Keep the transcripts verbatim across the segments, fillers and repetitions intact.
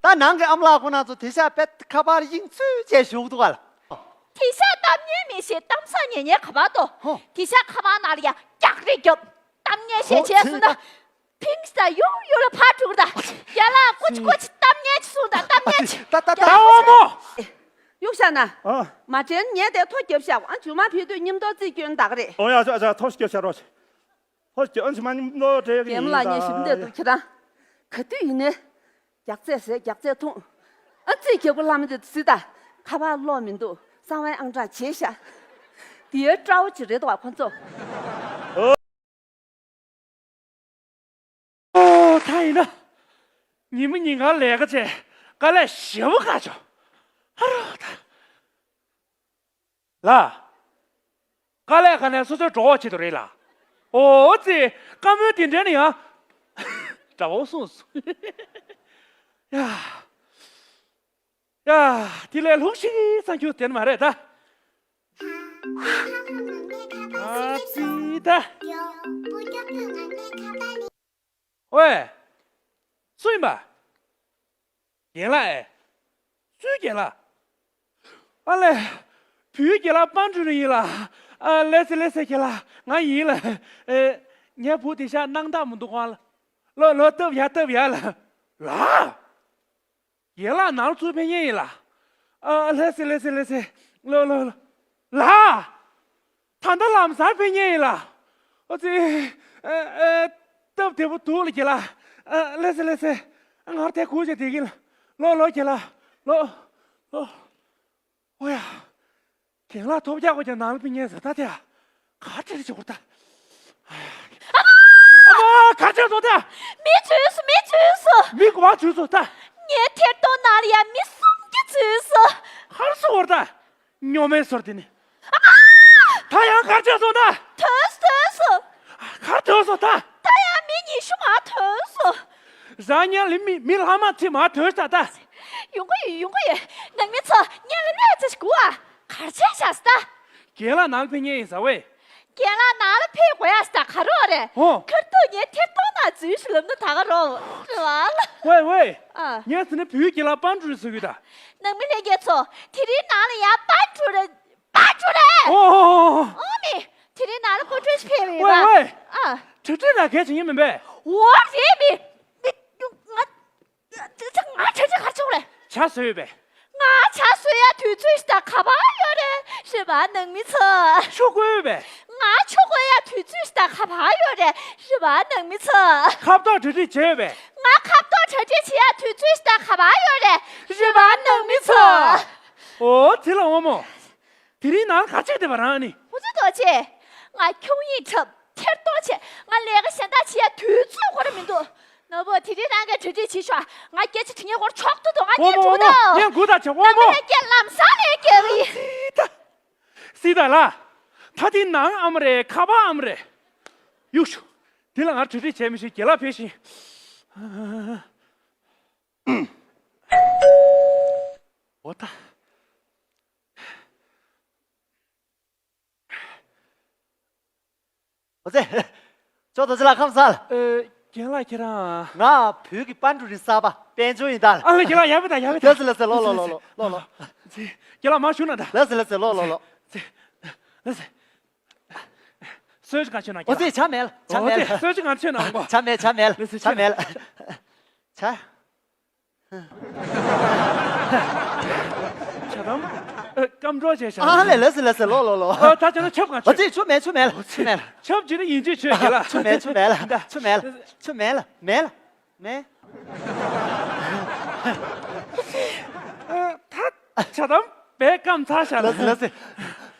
ད་ནང་གི་ཨ་མ་ལགས་ཁོ་ན་ཚོ་དེ་ཤ་པད་ཁ་པར་དབྱིངས་ཚུལ་བཅས་བཞུགས་འདུག་ག་ལ། དེ་ཤ་གཏམ་ངན་མི་ཤེས། གཏམ་ས་ཉན་ཉན་ག་པར་དོ། ཧོ། དེ་ཤ་ཁ་པར་ནང་ལ་ཡ་རྒྱག་རེས་རྒྱབ། གཏམ་ངན་བཤད་བྱས་སོང་ན། ཧོ། ཕིང་ས་ཡོ་ཡོ་ལ་ཕར་འགྲོ་གི་ད། རྒན་ལགས་ཀོ་ཅི་ཀོ་ཅི་གཏམ་ངན་ཅིག་གསུངས་དང་། གཏམ་ངན་ཅིག་ད་ད་ད། ད་འོ་མོ། གཡུག་བཞག་ན། ཨ། མ་དྲན་ངས་དེ་ཐོ་རྒྱབ་བཞག་ཨ་མཇུག་མ་ཕེབས་དུས་མཉམ་དུ་རྩིས་སྐྱོན་བདག་རེད། ཨོ་ཡ་ཆ་ཆ་ཐོ་རྒྱབ་བཞག་རོགས། ཐོ་རྒྱབ་ཨ་མཇུག་མ་མཉམ་དུ་འབྲེལ་གི་རྒན་ཡིན་ལགས། ད་ངས་ཞིབ་འདེད་འདུག་ཁྱེད་རང་། ག་དུས་ཡིན་ནའི། རྒྱག་རྩེད་ཟས་རྒྱག་རྩེད་འཐུང་། ཨ་རྩིས་རྒྱག་པོ་ལྷ་མི་འདི་ཚོ་ད། ཁ་པར་ཀློག་མི་འདུག་གསང་བའི་ཨང་གྲངས་བརྗེད་ཤག་དེའི་སྤྲ་བོ་ཅིག་རེད་དོ་ཁོ་ཚོ། ཨོ་ད་ཡིན་ན། ཉི་མ་ཉིན་གང་ལས་ཀ་བྱས་དཀའ་ལས་ཞེ་པོ་ཁག་བྱུང་། ཨ་རོ་ད། ལ། དཀའ་ལས་ཁ་ནས་སོ་སོའི་གྲོགས་བྱེད་དུ་རེད་ལ། ཨོ་ཙི། བཀའ་མོལ་དེ་འདྲ་ནི་ཡང་། དགྲ་བོ་གསུངས་སོང་། ཡ། ཡ། དེ་ལས་ལྷུག་ཤིག་ཙམ་རྒྱུ་དེ་ནི་མ་རེད་ད། ཨ་ཙི་ད། ཝེ། སུ་ཡིན་པ། རྒན་ལགས་ཨེ། སུའི་རྒན་ལགས། ཨ་ལས། བུའི་རྒན་ལགས་པན་ཀྲུའུ་རིན་ཡིན་ལ། ཨ་ལེ་སི་ལེ་སི་རྒན་ལགས་ང་ཡིན་ལ། ཨེ། ངའི་བུ་དེ་ཤ་སྣང་དག་མི་འདུག་གོང་ལ། ལོ་ལོ་སྟབས་ཡག་སྟབས་ཡག་ལ། ལ། རྒན་ལགས་ནང་ཚུར་ཕེབས་མཁན་ཡིན་ལ། ཨ་ལེ་སི་ལེ་སི་ལེ་སི། ལོ་ལོ་ལོ། ལ། ད་ལྟ་ལམ་སང་ཕེབས་མཁན་ཡིན་ལ། ཨོ་ཙི། ཨ་ཨ། སྟབས་བདེ་པོ་འདུག་ལ་རྒན་ལགས། ཨ་ལེ་སི་ལེ་སི། ང་དེ་ཁུར་བྱས་བསྡད་ཀྱི་ལ། ལོ་ལོ་རྒན་ལགས། ལོ། ལོ། ཨོ་ཡ། རྒན་ལགས་ཐོབ་རྒྱག་དགོས་ཀྱང་ནང་ལ་ཕེབས་མཁན་ཟེར་ད་དེ་ཡ། ག་ཁྲིད་ཆོག་ད། ཨ་མ། ག་ཁྲིད་སོང་ད། མི་འཇུས་སོང་། མི་འཇུས་སོང་། མི་ག་པར་འཇུས་སོང་ད། ངའི་ཐད་གཏོང་ནང་ལ་ཡ་མི་སུམ་བརྒྱ་འཇུས་སོང་། ག་རེ་ཟེར་བ་རེད་ད། སྨྱོ་མའི་སོར་དེ་ནི། ཨ་མ། ད་ཡང་ག་ཁྲིད་སོང་ད། ཐོན་སོང་། ཐོན་སོང་། ག་ཐོན་སོང་ད། ད་ཡང་མི་ཉི་ཤུ་མར་ཐོན་སོང་། རང་ཉལ་ལ་མི་མི་ལྷག་མ་ཚིག་མར་ཐོན་ས་ད། ཡོང་གི་ཡོད། ཡོང་གི་ཡོད། ནང་མི་ཚོ་ཉལ་ལ་གནས་ཚུལ་ཞིག་གོ་ཨ། གར་ཆས་ཤག་སྟ། རྒན་ལགས་ནང་ལ་ཕེབས་མཁན་ཡིན་ཟེར་བས། རྒན་ལགས་ནང་ལ་ཕེབས་དགོས་ཡ་སྟ་ག་རེ་རེད། ཧོ། ཁར་ཐུག་ངའི་ཐད་གཏོང་ནང་འཛུལ་ཞིག་ལབ་ན་ད་ག་རེད་བ། ཝེ་ཝེ། ཨ། ངས་ཟེར་ན་བུའི་རྒན་ལགས་པན་ཀྲུའུ་རིན་ཟེར་གི་ད། ནང་མི་ལྷན་རྒྱས་ཚོ། དེ་རིང་ནང་ལ་ཡ་པན་ཀྲུའུ་རིན། པན་ཀྲུའུ་རིན། ཨོ་ཨོ་ཨོ། ཨོ་མི། དེ་རིང་ནང་ལ་ཀོ་ཀྲོས་ཕེབས་ཡོད་པ། ཝེ་ཝེ། ཨ། གྲ་སྒྲིག་ལ་གལ་བྱེད་ཉན་མིན་པས། འོ་རེད་མི། མི། ང་། ང་གྲ་སྒྲིག་ག་རེ་བྱུང་རེད། ཇ་བཟོས་ཡོད་པས། ང་ཇ་བཟོ་ཡ་དུས་ཚོད་ཞིག་ད་ག་པར་ཡོད་རེད། རེད་པ་ནང་མི་ཚོ། ཆུ་བསྐོལ་ཡོད་པས། ང་ཆུ་བསྐོལ་ཡ་དུས་ཚོད་ཞིག་ད་ག་པར་ཡོད་རེད། རེད་པ་ནང་མི་ཚོ། ཁ་བཏོག་གྲ་སྒྲིག་བྱས་ཡོད་པས། ང་ཁ་བཏོག་གྲ་སྒྲིག་བྱེད་ཡ་དུས་ཚོད་ཞིག་ད་ག་པར་ཡོད་རེད། རེད་པ་ནང་མི་ཚོ། ཨོ་དེ་ལ་འོ་མོ། དེ་རིང་ནང་ག་ཅིག་བསྡད་པ་རང་ནི། ཧུ་ཙི་རྡོ་རྗེ། ང་ཁྱུང་ཡིག་འཁྲབ། ཐེར་གཏོང་བྱས། ང་ལས་ཀ་གཞན་དག་བྱེད་ཡ་དུས་ཚོད་ཁོ་ར་མི་འདུག་ནོར་བུ་དེ་རིང་རང་གིས་གྲ་སྒྲིག་བྱེད་ཤོག་ང་སྐད་ཆ་དྲི་ངེས་སྐོར་ཆོག་ཏུ་འདུག་ང་ཨོ་ཉན་མོ་ཨོ་འགྲོ་མོ་གདོང་། ངས་མགུ་ཐག་ཆོད་ཨོ་ནམ་མོ། ར་སྐད་ལམ་སང་ལས་སྐྱེལ་གི་ཡིན། སི་ད། སི་ད་ལ། ད་དེ་ནང་ཨ་མ་རེད་ཁ་པར་ཨ་མ་རེད། གཡུག་ཤོག་དེ་ལ་ང་གྲ་སྒྲིག་བྱས་མི་ཤེས་རྒན་ལགས་ཕེབས་ཤིང་། འོ་ད། འོ་ཙེ། ཅོག་རྡོ་རྗེ་ལགས་ཁམས་བཟང་། ཨ། རྒན་ལགས་ཁྱེད་རང་། ང་བོད་ཀྱི་པན་ཀྲུའུ་རིན་གསར་པ་དཔལ་འབྱོར་ཡིན་ད། ཨ་ལེ་རྒན་ལགས་ཡར་ཕེབས་དང་ཡར་ཕེབས་དང་། ལགས་སོ་ལགས་སོ་ལོ་ལོ་ལོ་ལོ་ལོ་ལོ། ཙེ། རྒན་ལགས་མར་བཞུགས་གནང་དང་། ལགས་སོ་ལགས་སོ་ལོ་ལོ་ལོ། ཙེ། ལགས་སོ། གསོལ་ཇ་གང་མཆོད་གནང་། འོ་ཙེ་ཇ་མེད་ལ་ཇ་མེད་ལ། ཙེ་གསོལ་ཇ་གང་མཆོད་གནང་གོ། ཇ་མེད་ཇ་མེད་ལ་ལགས་སོ་ཇ་མེད་ལ། ཇ། ཇ་དམ། ཨ། སྐམ་གྲོགས་བྱས་ཤག་ཨ་ལེ་ལགས་སོ་ལགས་སོ་ལོ་ལོ་ལོ། ཨ། ད་ཅག་ན་ཆབ་གང་ཨ་ཆོད། ཙི་ཆུ་མེད་ཆུ་མེད་ལ་ཆུ་མེད་ལ། ཆབ་ཅི་ནི་ཡིན་ཅི་ཆོད་ཀྱི་ལ། ཆུ་མེད་ཆུ་མེད་ལ་ཆུ་མེད་ལ་ཆུ་མེད་ལ་མེད་ལ་མེད། ཨ། ད་ཇ་དམ་བས་སྐམ་ཚར་ཤག་ལ། ལགས་སོ་ལགས་སོ།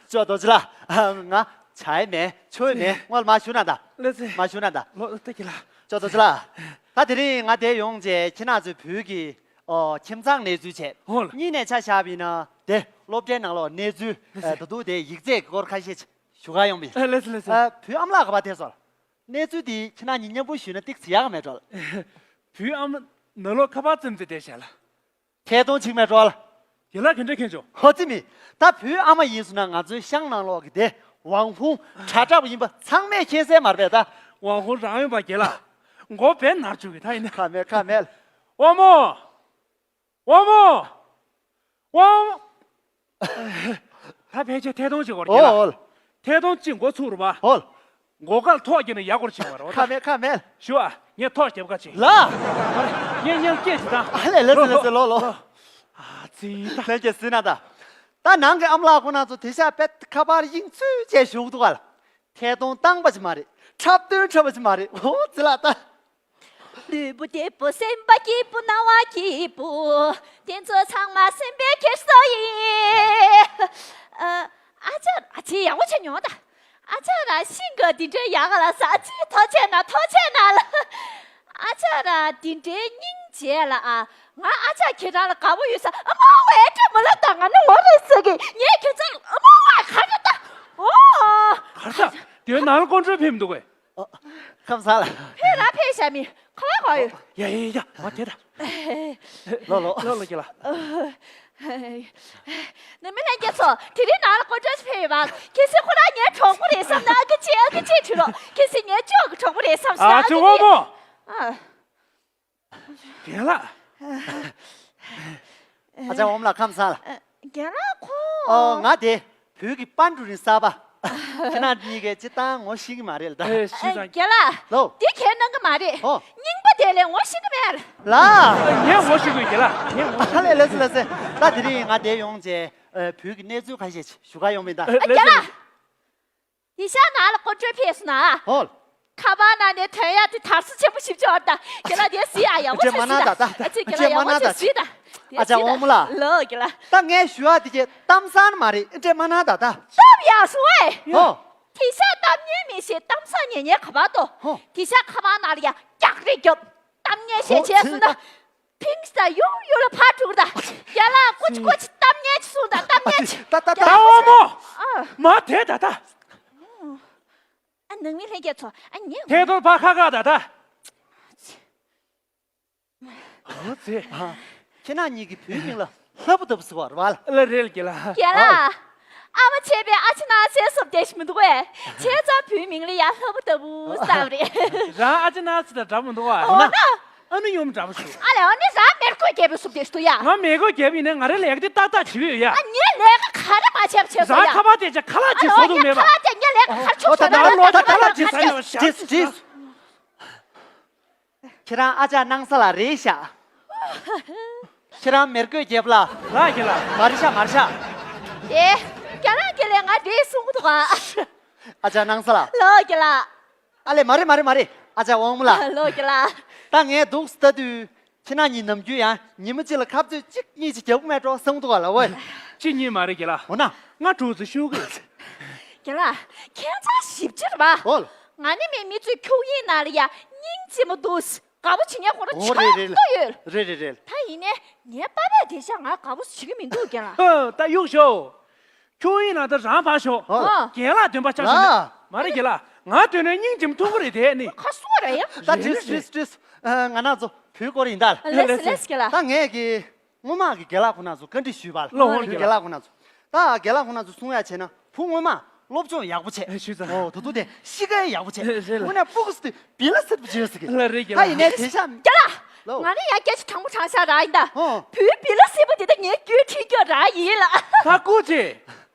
ཅོག་རྡོ་རྗེ་ལགས། ང་ཇ་ཡི་མེད་ཆུ་ཡི་མེད་སྔོན་ལ་མར་བཞུགས་གནང་དང་། ལགས་སོ། མར་བཞུགས་གནང་དང་། ལོ་ལྟ་གི་ལ། ཅོག་རྡོ་རྗེ་ལགས། ད་དེ་རིང་ང་འདིར་ཡོང་བྱས་ཁྱེད་རང་ཚོའི་བོད་ཀྱི་ཨོ་ཁྱིམ་ཚང་གནས་ཚུལ་བྱས། ཧོ་ལ། གཉིས་ནས་ཆ་བཞག་པ་ཡིན་ན་དེ་སློབ་གྲྭའི་ནང་ལོགས་གནས་ཚུལ། ལགས་སོ། ཨ། ད་དུང་དེ་ཡིག་ཚད་ཀྱི་སྐོར་ཁ་ཤས་ཞུ་གར་ཡོང་པ་ཡིན། ཨ། ལགས་སོ་ལགས་སོ། ཨ། བུའི་ཨ་མ་ལགས་ག་པར་ཐད་སོང་ལ། གནས་ཚུལ་འདི་ཁྱེད་རང་གཉིས་མཉམ་པོ་ཞུས་ན་ཏོག་ཙམ་ཡག་ག་མེད་འགྲོ་ལ། བུའི་ཨ་མ་ནང་ལོགས་ཁ་པར་བཙེམས་ཏེ་བསྡད་བཞག་ལ། ཐད་གཏོང་བྱེད་མེད་འགྲོ་ལ། རྒན་ལགས་ག་འདྲ་མཁྱེན་བྱུང་། ཧོ་ཙི་མི། ད་བུའི་ཨ་མ་ཡིན་སོང་ན་ང་ཚོའི་ཤང་ནང་ལོགས་ཀྱི་དེ་ཝང་ཧུང་དྲ་གྲགས་པ་ཡིན་པ་ཚང་མས་མཁྱེན་གསལ་མ་རེད་པས་ད། ཝང་ཧུང་རང་ཡོད་པ་རྒན་ལགས། མགོ་བས་ནར་བཅུག་གི་ད་ཡིན་ན། ཁ་མེད་ཁ་མེད། ཝང་མོ། དབང་མོ། དབང་མོ། ད་ཕལ་ཆེར་ཐད་གཏོང་བྱེད་དགོས་རེད་ཨོ་ལ། ཨོ་ལ། ཐད་གཏོང་གཅིག་འགོ་ཚུགས་རེད་པ། ཨོ་ལ། མགོ་སྐལ་ཐོག་རྒྱབ་ནས་ཡར་སྐོར་བྱེད་དགོས་རེད་པ། ཁ་མེད་ཁ་མེད། ཞུ་ཨ། ངས་ཐོག་རྒྱབ་ཁ་ཅིག་ལ། ངས་ཉལ་སྐད་ཅིག་དང་། ཨ་ལས་ལས་ལས་ལས་ལོ་ལོ། ཨ་ཙི་ད། ལྷན་རྒྱས་སྲིད་ན་ད། ད་ནང་གི་ཨ་མ་ལགས་ཁོ་ན་ཚོ་དེ་ཤ་དཔེ་ཁ་པར་ཡིན་ཚུལ་བྱས་བཞུགས་འདུག་ག་ལ། ཐད་གཏོང་བཏང་པ་ཅིག་མ་རེད། འཁྲབ་སྟོན་འཁྲབ་པ་ཅིག་མ་རེད། འོ་ཙི་ལ་ད། ལུས་པོ་བདེ་པོ་སེམས་པ་སྐྱིད་པོ་སྣང་བ་སྐྱིད་པོ། དེ་ཚོ་ཚང་མ་སེམས་པའི་འཁྱེར་སོ་ཡིན། ཨ་ཨ་ཅག་ཨ་ཅེ་ཡག་པོ་བྱས་མྱོང་ད། ཨ་ཅག་ར་ཤིང་ག་འདི་འདྲའི་ཡག་ག་ལ་ས་ཨ་ཅེ་ཐོག་ཆེ་ན་ཐོག་ཆེ་ན་ལ། ཨ་ཅག་ར་འདི་འདྲའི་སྙིང་རྗེ་ལ་ཨ། ང་ཨ་ཅག་ཁྱེད་རང་ལ་དགའ་པོ་ཡོད་ས་ཨ་མ་ཝའི་འདྲ་མོ་ལ་ད་ང་ནི་འོ་རེད་ཟེར་གི་ངས་ཁྱེད་ཚོ་ཨ་མ་ཝའི་ག་རེ་ད། ཨོ། ག་རེ་ད། དེ་ནང་ལ་ཀོན་ཀྲོལ་ཕེབས་མི་འདུག་གས། ཨ། ཁམས་བཟང་ལ། ཕེབས་ར་ཕེབས་ཤ་མི། ཁ་བ་ག་ཡོད། ཡ་ཡ་ཡ་མ་དེ་ད། ལོ་ལོ། ལོ་ལོ་ཁྱེད་ལ། ནི་མི་ལྷན་རྒྱས་ཚོ་དེ་རིང་ནང་ལ་ཀོན་ཀྲོལ་ཕེབས་ཡོད་པ། ཁྱེད་ཚོས་ཁོ་རང་ངའི་གྲོགས་པོ་རེད་བསམ་ན་ཨ་ཀི་ཅི་ཨ་ཀི་ཅི་བྲིས་རོགས། ཁྱེད་ཚོས་ངའི་ཅོག་གི་གྲོགས་པོ་རེད་བསམ་ཤག་ཨ་ཅེ་དབང་མོ། ཨ། རྒན་ལགས། ཨ་ཅག་འོམ་ལགས་ཁམས་བཟང་ལ། རྒན་ལགས་ཁོ། ཨོ་ང་དེ་བོད་ཀྱི་པན་ཀྲུའུ་རིན་གསར་པ། ཁྱེད་རང་གཉིས་ཀས་སྤྱིར་བཏང་ངོ་ཤེས་ཀྱི་མ་རེད་ལ་ད། ཨེ་ཤེས་ཙང་། རྒན་ལགས། ལོ། འདི་ཁྱེད་གནང་གི་མ་རེད། ཨོ། རྙིང་པ་དེ་ལས་ངོ་ཤེས་ཀྱི་མེད། ལ། ངས་ངོ་ཤེས་དགོས་རྒན་ལགས་ངས་ངོ་ཤེས། ཧ་ལས་ལས་སི་ལས་སི། ད་དེ་རིང་ང་དེ་ཡོང་རྗེས་བོད་ཀྱི་གནས་ཚུལ་ཁ་ཤས་ཞུ་ག་ཡོང་མིན་ད། ཨེ་ལས་སི། རྒན་ལགས། དེ་ཤ་ནང་ལ་ཀོན་ཀྲོལ་ཕེབས་སོང་ན། ཧོལ། ཁ་པར་ནང་ནས་ཐོན་ཡག་དེ་དར་སོ་ཆེན་པོ་ཞིབ་ཆོག་ད། རྒན་ལགས་དེ་གཟིགས་ཨ་ཡག་པོ་ཆེ་གཟིགས་ད། ཨ་ཅེ་རྒན་ལགས་ཡག་པོ་ཆེ་གཟིགས་ད། ཨ་ཅག་འོང་མོ་ལ། ལོ་རྒན་ལགས། ད་ངས་ཞུ་ཡག་དེ་ཅེ་གཏམ་བཟང་མ་རེད་འདྲེ་མ་ན་ད་ད། སྟབས་ཡག་སོང་ཨེ། ཧོ། དེ་ཤ་གཏམ་ཉན་མི་ཤེས་གཏམ་བཟང་ཉན་ཉན་ག་པར་དོ། ཧོ། དེ་ཤ་ཁ་པར་ནང་ལ་ཡ་རྒྱག་རེ་རྒྱབ། གཏམ་ངན་བཤད་བྱས་སོང་ན། ཕིང་ས་ཡུ་ཡུ་ལ་ཕར་འགྲོ་གི་ད། རྒན་ལགས་ཀོ་ཅི་ཀོ་ཅི་གཏམ་ངན་ཅིག་གསུངས་ད་གཏམ་ངན་ཅིག་ད་ད་ད་ད་འོ་མོ། ཨ། མ་དེ་ད་ད། ཨ་ནང་མི་ལྷན་རྒྱས་ཚོ་ཨ་ཉན། ཐད་གཏོང་ཕར་ཁ་ཁ་ད་ད། འོ་ཙེ། ཁྱེད་རང་གཉིས་ཀྱིས་བོད་མིང་ལ་ལྷ་བུ་ལྟ་བུ་ཟེར་བ་རེད་བ། ལ་རེད་རྒན་ལགས། རྒན་ལགས། ཨ་མ་བྱས་པའི་ཨ་ཅེ་ན་ཚའི་སོབ་དེ་ཞིག་མི་འདུག་གས། བྱས་ཙང་བོད་མིང་ལ་ཡ་ལྷ་བུ་ལྟ་བུ་བསམ་རེད། རང་ཨ་ཅེ་ན་ཚ་དང་འདྲ་མི་འདུག་ག་འོ་ན། ཨ་ནི་ཡུམ་འདྲ་པོ་ཞིག་ཨ་ལས་ཨ་ནི་རང་མེར་གོས་རྒྱལ་པོའི་སོབ་དེ་ཞིག་འདུག་ཡ། ང་མེར་གོས་རྒྱལ་པོ་ཡིན་ནའི་ང་རའི་ལས་ཀ་དེ་ཏག་ཏག་བྱེད་ཀྱི་ཡོད་ཡ། ཨ་ངས་ལས་ཀ་ག་རེ་མ་བྱས་པ་བྱས་སོང་ཡ། རང་ཁ་པར་དེ་ཅག་ཁ་ལག་ཅིག་བཟོ་ཐུབ་མེད་པ། ཁ་ལག་དེ་ངས་ལས་ཀ་ག་རེ་ཆོག་ཨོ་ད་ཆོག་ད་ང་ལོ་ད་ཁ་ལག་ཅིག་ཟ་ཡོད་ཤག་ཁྱེད་རང་ཨ་ཅག་སྣང་ས་ལ་རེད་ཤག་ཁྱེད་རང་མེར་གོས་རྒྱལ་པོ་ལ། ལགས་ཀྱི་ལགས། མ་རེད་ཤག་མ་རེད་ཤག་ཨེ། རྒན་ལགས་ཀྱི་ལས་ང་རེད་གསུང་གི་འདུག་ག་ཨ་ཅག་སྣང་ས་ལ། ལགས་ཀྱི་ལགས། ཨ་ལས་མ་རེད་མ་རེད་མ་རེད་ཨ་ཅག་དབང་མོ་ལ། ལགས་ཀྱི་ལགས། ད་ངས་འདུག་ལྟ་དུས་ཁྱེད་རང་གཉིས་ནམ་རྒྱུན་ཡང་ཉི་མ་གཅིག་ལ་ཁ་རྩོད་གཅིག་གཉིས་ཅིག་རྒྱབ་ཀྱི་མེད་འགྲོ་གསུང་གི་འདུག་ག་ལ་ཝེ། གཅིག་གཉིས་མ་རེད་ཀྱི་ལགས། འོ་ན། ང་དྲུག་ཙམ་ཤོད་ཀྱི་ཡོད། རྒན་ལགས། ཁྱེད་ཚོ་ཞིབ་ཕྲ་རེད་པ། ཨོ། ང་ནི་མི་མི་ཚོའི་ཁྱུག་ཡིག་ནང་ལ་ཡ་སྙིང་རྗེ་མོ་འདུག་དགའ་པོ་བྱེད་མཁན་ཁོ་རང་ཆགས་ཏོ་ཡོད། རེད་རེད་རེད། ད་ཡིན་ནའི་ངའི་པ་ཕས་དེ་ཤ་ང་དགའ་པོ་བྱེད་ཀྱི་མི་འདུག་རྒན་ལགས། ཨོ་ད་གཡུག་ཤོག་ཁྱུག་ཡིག་ནང་ད་རང་ཕར་ཤོག་ཨོ། རྒན་ལགས་འདོན་པ་ཆགས་ཤོག་ལགས། མ་རེད་རྒན་ལགས། ང་འདོན་ནའི་སྙིང་རྗེ་མོ་ཐུག་གི་རེད་དེ་ནི། ཁ་སོ་རེད་ཡ། ད་དྲིས་དྲིས་དྲིས། ང་རང་ཚོ་བུའི་སྐོར་ཡིན་ད། ལེས་ལེས་ཀྱི་ལགས། ད་ངས་ཀྱི། སྔོན་མ་གི་རྒན་ལགས་ཁོ་ན་ཚོ་བཀའ་འདྲི་ཞུས་པ་ལ། ལོ་ཧོན་རྒན་ལགས་ཁོ་ན་ཚོ། ད་རྒན་ལགས་ཁོ་ན་ཚོ་གསུང་ཡ་བྱས་ན་བུ་སྔོན་མ་སློབ་སྦྱོང་ཡག་པོ་བྱས། ཨེ་ཞུས་ཙང་། ཨོ་ད་དུང་དེ་གཤིས་ཀ་ཡག་པོ་བྱས། ཨེ་རེད་ལ། དངོས་གནས་ཕྲུ་གུ་ཟེར་དུས་བི་ལ་སེར་པོ་བྱས་ཟེར་གི། ལ་རེད་རྒན་ད་ལགས། ཡིན་ནའི་དེ་ཤ། རྒན་ལགས། ལོ། ང་ནི་ཡ་སྐད་ཆ་དྲང་པོ་དྲང་བཞག་རང་ཡིན་ད། ཨོ། བུའི་བི་ལ་སེར་པོ་དེ་ད་ངའི་རྒྱུད་ཁྲིད་རྒྱུ་རང་ཡིན་ལ། ད་སྐུ་མཁྱེན།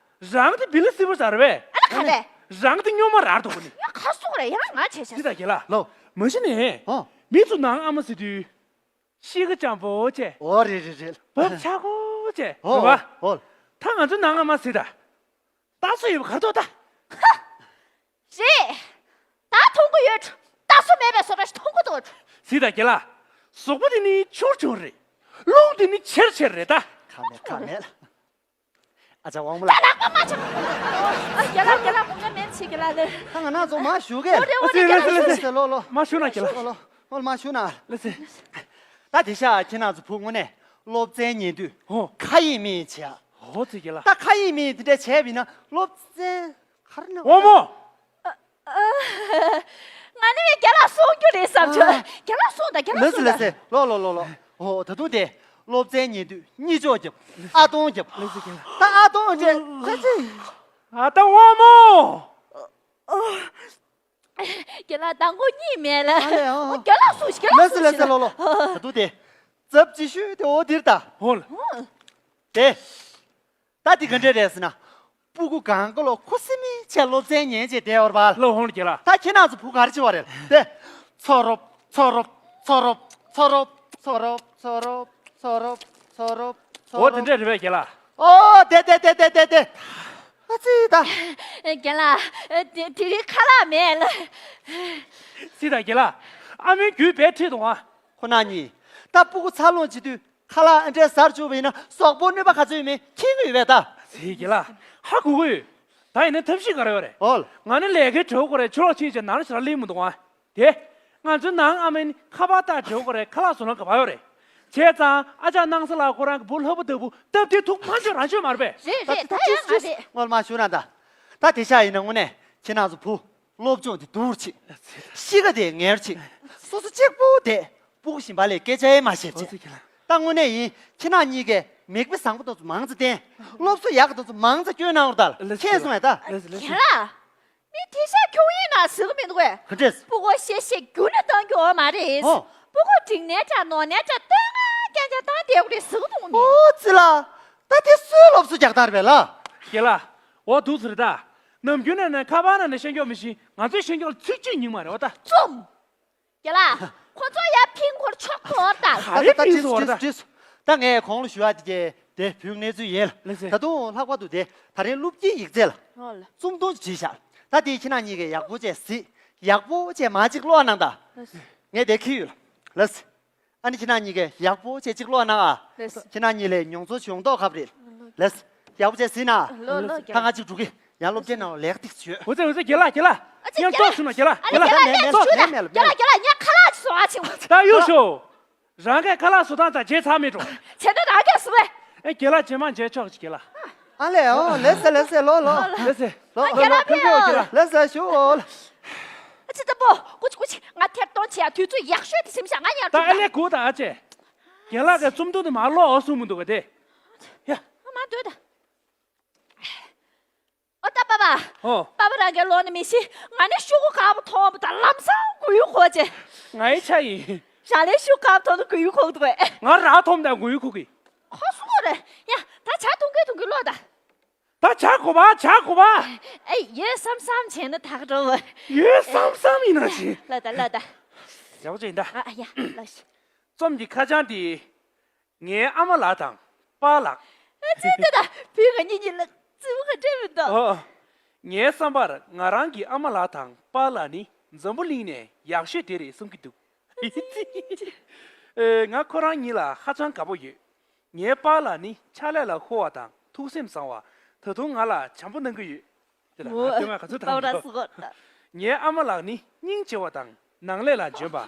རང་དེ་བི་ལ་སེར་པོ་ཟེར་བས། ཨ་ལ་ག་རེ། རང་དེ་སྨྱོན་མ་རང་འདུག་གོ་ནི། ཡ་ཁ་སོ་རེད་ཡ་ང་བྱས་ཤ། ཅི་ད་རྒན་ལགས། ལོ། མ་གཞི་ནས། ཨོ། མི་ཚོ་ནང་ཨ་མ་ཟེར་དུས། གཤིས་ཀ་འཇམ་པོ་བྱས། ཨོ་རེད་རེད་རེད། བབ་ཆགས་པོ་བྱས། ཨོ་རེད་བ། ཨོ། ད་ང་ཚོ་ནང་ཨ་མ་ཟེར་ད། ད་སུ་ཡོད་པ་གར་ཐོག་ད། ཧ། རེད། ད་མཐོང་གི་ཡོད། ད་སུ་མེད་པའི་བཟོ་འདྲ་ཞིག་མཐོང་གི་འདུག་ཟེར་ད་རྒན་ལགས། གཟུགས་པོ་དེ་ནི་ཆུང་ཆུང་རེད། རླུང་དེ་ནི་ཆེར་ཆེར་རེད་ད། ཁ་མེད་ཁ་མེད། ཨ་ཅག་དབང་མོ་ལགས། ད་ནག་པ་མ་ཆགས། ཨ་རྒན་ལགས་རྒན་ལགས་དགོངས་འགལ་མེད་ཅིག་རྒན་ལགས་ལགས། ད་ང་རང་ཚོ་མ་ཞུ་གས། འོ་རེད་འོ་རེད་རྒན་ལགས་ལགས་ལགས་ལགས། ལོ་ལོ། མ་ཞུ་ན་རྒན་ལགས། ལོ་ལོ། ཨོ་མ་ཞུ་ན། ལགས་སེ། ད་དེ་ཤ་ཁྱེད་རང་ཚོ་བུ་དངོས་གནས་སློབ་ཚན་ཉན་དུས། ཧོ། ཁ་ཡིག་མི་ཡིག་བྱས། ཧོ་ཙི་རྒན་ལགས། ད་ཁ་ཡིག་མི་ཡིག་དེ་འདྲ་བྱས་པ་ཡིན་ན་སློབ་ཚན་ག་རེ་ན། དབང་མོ། ང་ནི་རྒན་ལགས་གསུང་རྒྱུ་རེད་བསམ་བྱུང་། རྒན་ལགས་གསུང་དང་རྒན་ལགས་གསུང་དང་། ལགས་སེ་ལགས་སེ། ལོ་ལོ་ལོ་ལོ། ཨོ་ད་དུང་དེ་སློབ་ཚན་ཉན་དུས་གཉིད་ཅོག་རྒྱབ། ཨ་སྟོང་རྒྱབ། ལགས་སེ་རྒན་ལགས། ད་ཨ་སྟོང་རྒྱབ་ལགས་སེ། ཨ་ད་དབང་མོ། རྒན་ལགས་མདང་དགོང་གཉིད་མེད་ལ། ཨ་ལས་ཨ། ཨོ་རྒན་ལགས་གསུང་ཞིག་རྒན་ལགས་གསུང་ཞིག་ལགས་སེ་ལགས་སེ། ལོ་ལོ། ད་དུང་དེ། ཛབ་ཅི་ཤོད་དེ་འོ་དེར་ད། ཧོལ། དེ། ད་དེ་ག་འདྲས་རེད་ཟེར་ན། སྤུ་གུ་གང་ག་ལོ་ཁུ་སིམ་མེ་བྱས་སློབ་ཚན་ཉན་བྱས་བསྡད་ཡོད་རེད་པ། ལོ་ཧོང་ལ་རྒན་ལགས། ད་ཁྱེད་རང་ཚོ་བུ་ག་རེ་བྱེད་པ་རེད། དེ། ཚོ་རོབ། ཚོ་རོབ། ཚོ་རོབ། ཚོ་རོབ། ཚོ་རོབ། ཚོ་རོབ། ཚོ་རོབ། ཚོ་རོབ། ཚོ་རོབ། ཚོ་རོབ། ཨོ་དེ་འདྲས་རེད་པས་རྒན་ལགས། ཨོ་དེ་དེ་དེ་དེ་དེ་དེ། ཨ་ཙི་ད། རྒན་ལགས། དེ་དེ་རིང་ཁ་ལག་མེད་ལ། སི་ད་རྒན་ལགས། ཨ་མའི་རྒྱུད་པས་ཁྲིད་དང་ཨ། ཁོ་ན་གཉིས། ད་སྤུ་གུ་འཚར་ལོངས་བྱེད་དུས་ཁ་ལག་ཨ་འདྲས་ཟར་བཅུག་པ་ཡིན་ན་གཟུགས་པོ་གནོད་པ་ག་ཚོད་ཡོད་མེད་མཁྱེན་གྱི་ཡོད་པས་ད། སི་རྒན་ལགས། ཧ་གོ་གི་ཡོད། ད་ཡིན་ན་ཐབས་ཤེས་ག་རེ་ཡོད་རེད། ཨོལ། ང་ནི་ལས་ཀའི་བྲེལ་བ་ཁོ་རེ་ཆུ་ལོག་ཕྱིན་བྱས་ནང་ལ་ཞེ་དྲག་སླེབས་མི་འདུག་ཨ། དེ། ང་ཚོའི་ནང་ཨ་མ་ནི་ཁ་པར་ལྟ་བྲེལ་བ་ཁོ་རེ་ཁ་ལག་བཟོ་ན་ག་པར་ཡོད་རེད། བྱས་ཙང་ཨ་ཅག་སྣང་ས་ལགས་ཁོ་རང་གི་བུ་ལྷ་བུ་ལྟ་བུ་སྟབས་བདེ་ཐུག་མ་འཇོག་རང་ཆོད་མ་རེད་པས། རེད་རེད། ད་ཡང་ང་རེད། སྔོན་མ་ཞུ་ན་ད། ད་དེ་ཤ་ཡིན་ན་དངོས་གནས་ཁྱེད་རང་ཚོ་བུ། སློབ་སྦྱོང་དེ་སྡུག་ཅིག་གཤིས་ཀ་དེ་ངན་ཅིག་སོ་སོ་གཅིག་པུ་དེ་སྤུ་གུ་གཞན་པ་ལ་སྐད་ཆ་ཡང་མ་བཤད་ཅིག་ཨོ་ཙི་ཁྱེད་ལ། ད་དངོས་གནས་ཡིན། ཁྱེད་རང་གཉིས་ཀས་མིག་དཔེ་བཟང་པོ་དེ་ཚོ་མང་ཙམ་བསྟན། སློབ་གསོ་ཡག་གི་དེ་ཚོ་མང་ཙམ་སྐྱོན་གནང་རོགས་ད། ལགས་སོ། མཁྱེན་སོང་ངས་ད། ལགས་སོ་ལགས་སོ། རྒན་ལགས། མི་དེ་ཤ་ཁྱུང་ཡིན་ན་ཟེར་གི་མི་འདུག་གས། ག་འདྲས། སྤུ་གུ་བཤད་བཤད་རྒྱུ་ནས་བཏང་རྒྱུ་ཡོད་མ་རེད། ཨོ། སྤུ་གུ་འགྲིག་ནའི་འདྲ་ནོར་ནའི་འདྲ་སྟོན་ང་རྐྱང་རྐྱང་བཏང་བསྡད་དགོས་རེད་ཟེར་གི་འདུག་མི། ཨོ་ཙི་ལ། ད་དེ་སུའི་སློབ་གསོ་རྒྱག་སྟངས་རེད་པས་ལགས། རྒན་ལགས། འོ་འདུག་ཟེར་ད། ནམ་རྒྱུན་ནས་ནས་ཁ་པར་ནང་ནས་ཤེས་མཁན་མི་ཤེས། ང་ཚོས་ཤེས་མཁན་ལ་ཚིག་གཅིག་ཉིན་མ་རེད་བ་ད། རྩོམ། རྒན་ལགས། ཁོ་ཚོ་ཡར་ཕིང་ཁོར་ཆོག་གོ་ད། ག་རེ་ཕིང་སོང་བ་རེད་ད། ད་ངས་གོང་ལ་ཞུ་ཡ་དེ་གས་དེ་བུའི་གནས་ཚུལ་ཡིན་ལ། ལགས་སེ། ད་དུང་ལྷག་པར་དུ་དེ་ད་རེས་སློབ་དཀྱིལ་ཡིག་ཚད་ལ། ཨོ་ལ། རྩོམ་ཐུང་ཅིག་བྲིས་ཤག་ད་དེ་ཁྱེད་རང་གཉིས་ཀས་ཡག་པོ་བྱས་གཟིགས། ཡག་པོ་བྱས་མར་ཅིག་ཀློག་གནང་ད། ལགས་སེ། ངས་དེ་འཁྱེར་ཡོད་ལ། ལགས་སེ། ཨ་ནི་ཁྱེད་རང་གཉིས་ཀས་ཡག་པོ་བྱས་ཅིག་ཀློག་གནང་ཨ། ལགས་སེ། ཁྱེད་རང་གཉིས་ལ་མྱོང་ཚོར་བྱུང་མདོག་ཁ་པོ་རེད། ལགས་སེ། ཡག་པོ་བྱས་གཟིགས་ན། ལོ་ལོ། ད་ང་གཅིག་འགྲོ་གི། ཡང་སློབ་གྲྭའི་ནང་ལ་ལེགས་ཏིག་བྱོས། འོ་ཙི་འོ་ཙི་རྒན་ལགས་རྒན་ལགས། ཨ་ཙི་མཉམ་རྒན་ལགས། ཏོག་སོང་ན་རྒན་ལགས། ཨ་ནི་རྒན་ལགས། རྒན་ལགས་ངས་ཏོག་ཞུ་ན་རྒན་ལགས། རྒན་ལགས་ངས་ཁ་ལག་ཅིག་བཟོ་ཨ་ཅིག་ད་གཡུག་ཤོག་རང་གིས་ཁ་ལག་བཟོ་སྟངས་དང་བརྗེད་ཚར་མེད་འགྲོ། བྱས་ན་རང་གིས་བཟོ་བས། ཨེ་རྒན་ལགས་རྗེས་མ་མཇལ་ཆོག་ཅིག་རྒན་ལགས། ཨ་ལས་ཨོ་ལེ་སེ་ལེ་སེ་ལོ་ལོ། ལེ་སེ། ལོ། ཨ་རྒན་ལགས་ཕེབས་ཡོད་རྒན་ལགས། ལེ་སེ་ཞུ་ཨོ་ལེ། ཨ་ཙི་ཙི་པོ། ཀུ་ཅི་ཀུ་ཅི། ང་ཐེར་གཏོང་བྱེད་ཡ་དུས་ཚོད་ཡག་ཤོས་དེ་སེམས་ཤག་ང་ཡར་ད་ཨ་ལས་སྒུག་ད་ཨ་ཅེ། རྒན་ལགས་ཀྱི་རྩོམ་ཐུང་དེ་མར་ཀློག་ཨོ་གསུངས་མི་འདུག་ག་དེ། ཡ། ཨ་མ་སྡོད་ད། ཨོ་ད་པ་པ། ཨོ། པ་པ་རང་གིས་ཀློག་ནི་མི་ཤེས། ང་ནི་ཤོག་གུ་དཀར་པོ་མཐོང་བ་དང་ལམ་སང་མགོ་ཡུ་འཁོར་བྱས། ང་ཡི་ཆ་ཡིན། རང་ལས་ཤོག་གུ་དཀར་པོ་མཐོང་ན་མགོ་ཡུ་འཁོར་འདུག་པས། ང་རང་མཐོང་དང་མགོ་ཡུ་འཁོར་གི། ཁོ་སུ་ཁོ་རེད། ཡ་ད་ཇ་འཐུང་གི་འཐུང་གི་ཀློག་ད། ད་ཇ་དགོས་པ་ཇ་དགོས་པ། ཨེ་ཡོད་བསམ་བསམ་བྱས་ན་ད་ག་འགྲོ་བ། ཡོད་བསམ་བསམ་ཡིན་ན་ཅི། ལ་ད་ལ་ད། ཡག་པོ་བྱས་ཡིན་ད། ཨ་ཡ་ལ་ཤི། རྩོམ་གྱི་ཁ་བྱང་དེ། ངའི་ཨ་མ་ལགས་དང་པཱ་ལགས། ཨ་ཙི་ཏི་ད་བུ་ང་གཉིས་གཉིས་ལ་རྩིས་པོ་ག་འདྲས་མི་འདུག་ཨོ། ངའི་བསམ་པར་ང་རང་གི་ཨ་མ་ལགས་དང་པཱ་ལགས་ནི་འཛམ་བུ་གླིང་ནས་ཡག་ཤོས་དེ་རེད་བསམ་གྱི་འདུག་ཨེ། ང་ཁོ་རང་གཉིས་ལ་ཧ་ཅང་དགའ་པོ་ཡོད། ངའི་པཱ་ལགས་ནི་ཕྱག་ལས་ལ་ཧུར་བ་དང་ཐུགས་སེམས་བཟང་བ། ད་དུང་ང་ལ་བྱམས་པོ་གནང་གི་ཡོད། དེ་ལ་ང་སྟོན་ཁ་ག་ཚོད་བཏང་འདུག་ངའི་ཨ་མ་ལགས་ནི་སྙིང་རྗེ་བ་དང་ནང་ལས་ལ་འཇོན་པ།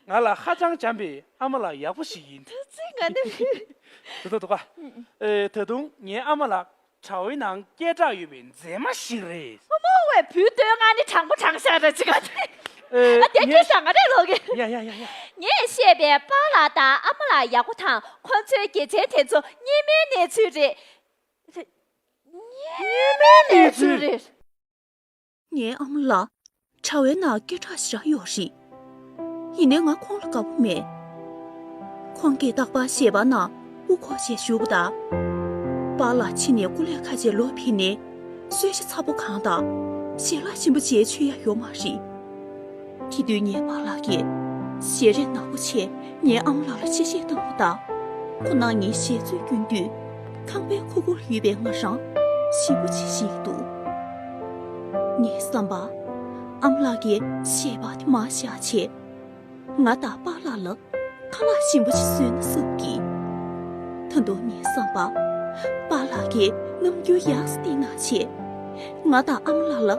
ང་ལ་ཧ་ཅང་བྱམས་པའི་ཨ་མ་ལགས་ཡག་པོ་ཞིག་ཡིན། ད་ཚིག་ང་ནི། དེ་ཚོ་འདུག་ག་ཨེ། ད་དུང་ངའི་ཨ་མ་ལགས་དྲ་བའི་ནང་སྐད་གྲགས་ཡོད་པའི་མཛེས་མ་ཞིག་རེད། ཨ་མ་ཝེ་བུ་སྟོན་ང་ནི་དྲང་པོ་དྲང་བཞག་རེད་ཅི་ག་དེ། ཨེ། ཨ་དེ་ངས་ཁྱོད་ཤ་ང་རེ་ལོག་གི། ཡ་ཡ་ཡ་ཡ། ངས་བཤད་པའི་པཱ་ལགས་དང་ཨ་མ་ལགས་ཡག་པོ་དང་ཁོ་ཚོའི་དགེ་མཚན་དེ་ཚོ་སྔོན་མའི་གནས་ཚུལ་རེད། སྔོན་མའི་གནས་ཚུལ་རེད། ངའི་ཨ་མ་ལགས་དྲ་བའི་ནང་སྐད་གྲགས་ཞེ་དྲག་ཡོད་རེད། ཡིན་ནའི་ང་ཁོང་ལ་དགའ་པོ་མེད། ཁོང་གིས་རྟག་པར་ཞལ་པར་ནང་དབུ་འཁོར་བྱས་བཞུགས་པ་དང་། པཱ་ལགས་ཕྱི་ནས་སྐུ་ལས་ཁ་ཆེ་ལོག་ཕེབས་ནས་གསོལ་ཇ་ཚ་པོ་གང་དང་ཞལ་ལག་ཞིམ་པོ་བྱས་མཆོད་ཡ་ཡོད་མ་རེད། དེ་དུས་ངའི་པཱ་ལགས་ཀྱིས་ཞལ་རས་ནག་པོ་བྱས་ངའི་ཨ་མ་ལགས་ལ་གཤེ་གཤེ་བཏང་བ་དང་། ཁོ་རང་ངའི་ཞལ་ཚོད་སྐྱོན་དུས་ཁང་པའི་ཁུག་ཁུག་ལ་ཡོད་པའི་ང་རང་ཞེ་པོ་ཅིག་ཞེད་འདུག་ངའི་བསམ་པར་ཨ་མ་ལགས་ཀྱིས་ཞལ་པར་དེ་མར་བཞག་བྱས། ང་དང་པཱ་ལགས་ལ་ཁ་ལག་ཞིམ་པོ་ཞིག་བཟོས་ན་བསམ་གི། ད་དུང་ངའི་བསམ་པར་པཱ་ལགས་ཀྱིས་རྣམ་འགྱུར་ཡག་ཙམ་བསྟན་གནང་བྱས། ང་དང་ཨ་མ་ལགས་ལ་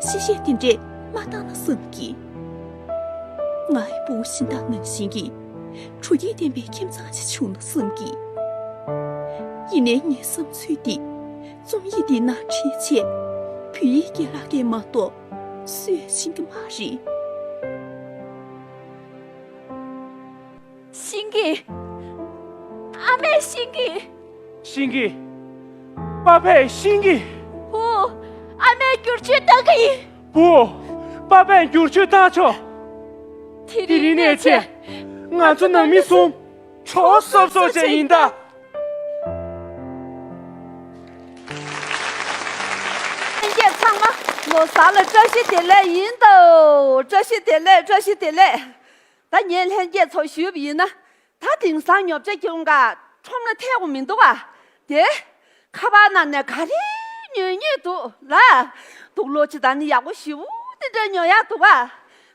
གཤེ་གཤེ་དེ་འདྲས་མ་བཏང་ན་བསམ་གི། ང་ཡི་སྤུ་གུ་གཞན་དག་ནང་བཞིན་གྱི་དྲོ་སྐྱིད་ལྡན་པའི་ཁྱིམ་ཚང་ཞིག་བྱུང་ན་བསམ་གི། ཡིན་ནའི་ངའི་བསམ་ཚུལ་འདི་རྩོམ་ཡིག་འདིའི་ནང་བྲིས་བྱས་བོད་ཡིག་རྒན་ལགས་ཀྱིས་མ་གཏོགས་སུས་ཤེས་ཀྱི་མ་རེད། ཤེས་ཀྱི། ཨ་མས་ཤེས་ཀྱི། ཤེས་ཀྱི། པ་ཕས་ཤེས་ཀྱི། བུ། ཨ་མས་བསྒྱུར་བཅོས་བཏང་གི་ཡིན། བུ། པ་ཕས་བསྒྱུར་བཅོས་བཏང་ཆོག་དེ་རིང་ནས་བྱས། ང་ཚོ་ནང་མི་གསུམ། གྲོགས་སོབ་སོབ་བྱས་ཡིན་ད། ལྷན་རྒྱས་ཚང་མ་ལོ་གསར་ལ་བཀྲ་ཤིས་བདེ་ལེགས་ཡིན་ད། བཀྲ་ཤིས་བདེ་ལེགས། བཀྲ་ཤིས་བདེ་ལེགས། ད་ངས་ལྷན་རྒྱས་ཚོ་ཞུས་པ་ཡིན་ན། ད་དེང་སང་ཉོ་ཆ་ཁྱོད་ཀ་ཁྲོམ་ལ་ཐེག་པ་མི་འདུག་ཨ། དེ་ཁ་པར་ནང་ནས་ག་རེ་ཉོས་ཉོས་འདུག་ལ། དུག་ལོག་ཅིག་ད་ནི་ཡག་པོ་ཞེ་པོ་དེ་འདྲ་ཉོ་ཡག་འདུག་ཨ།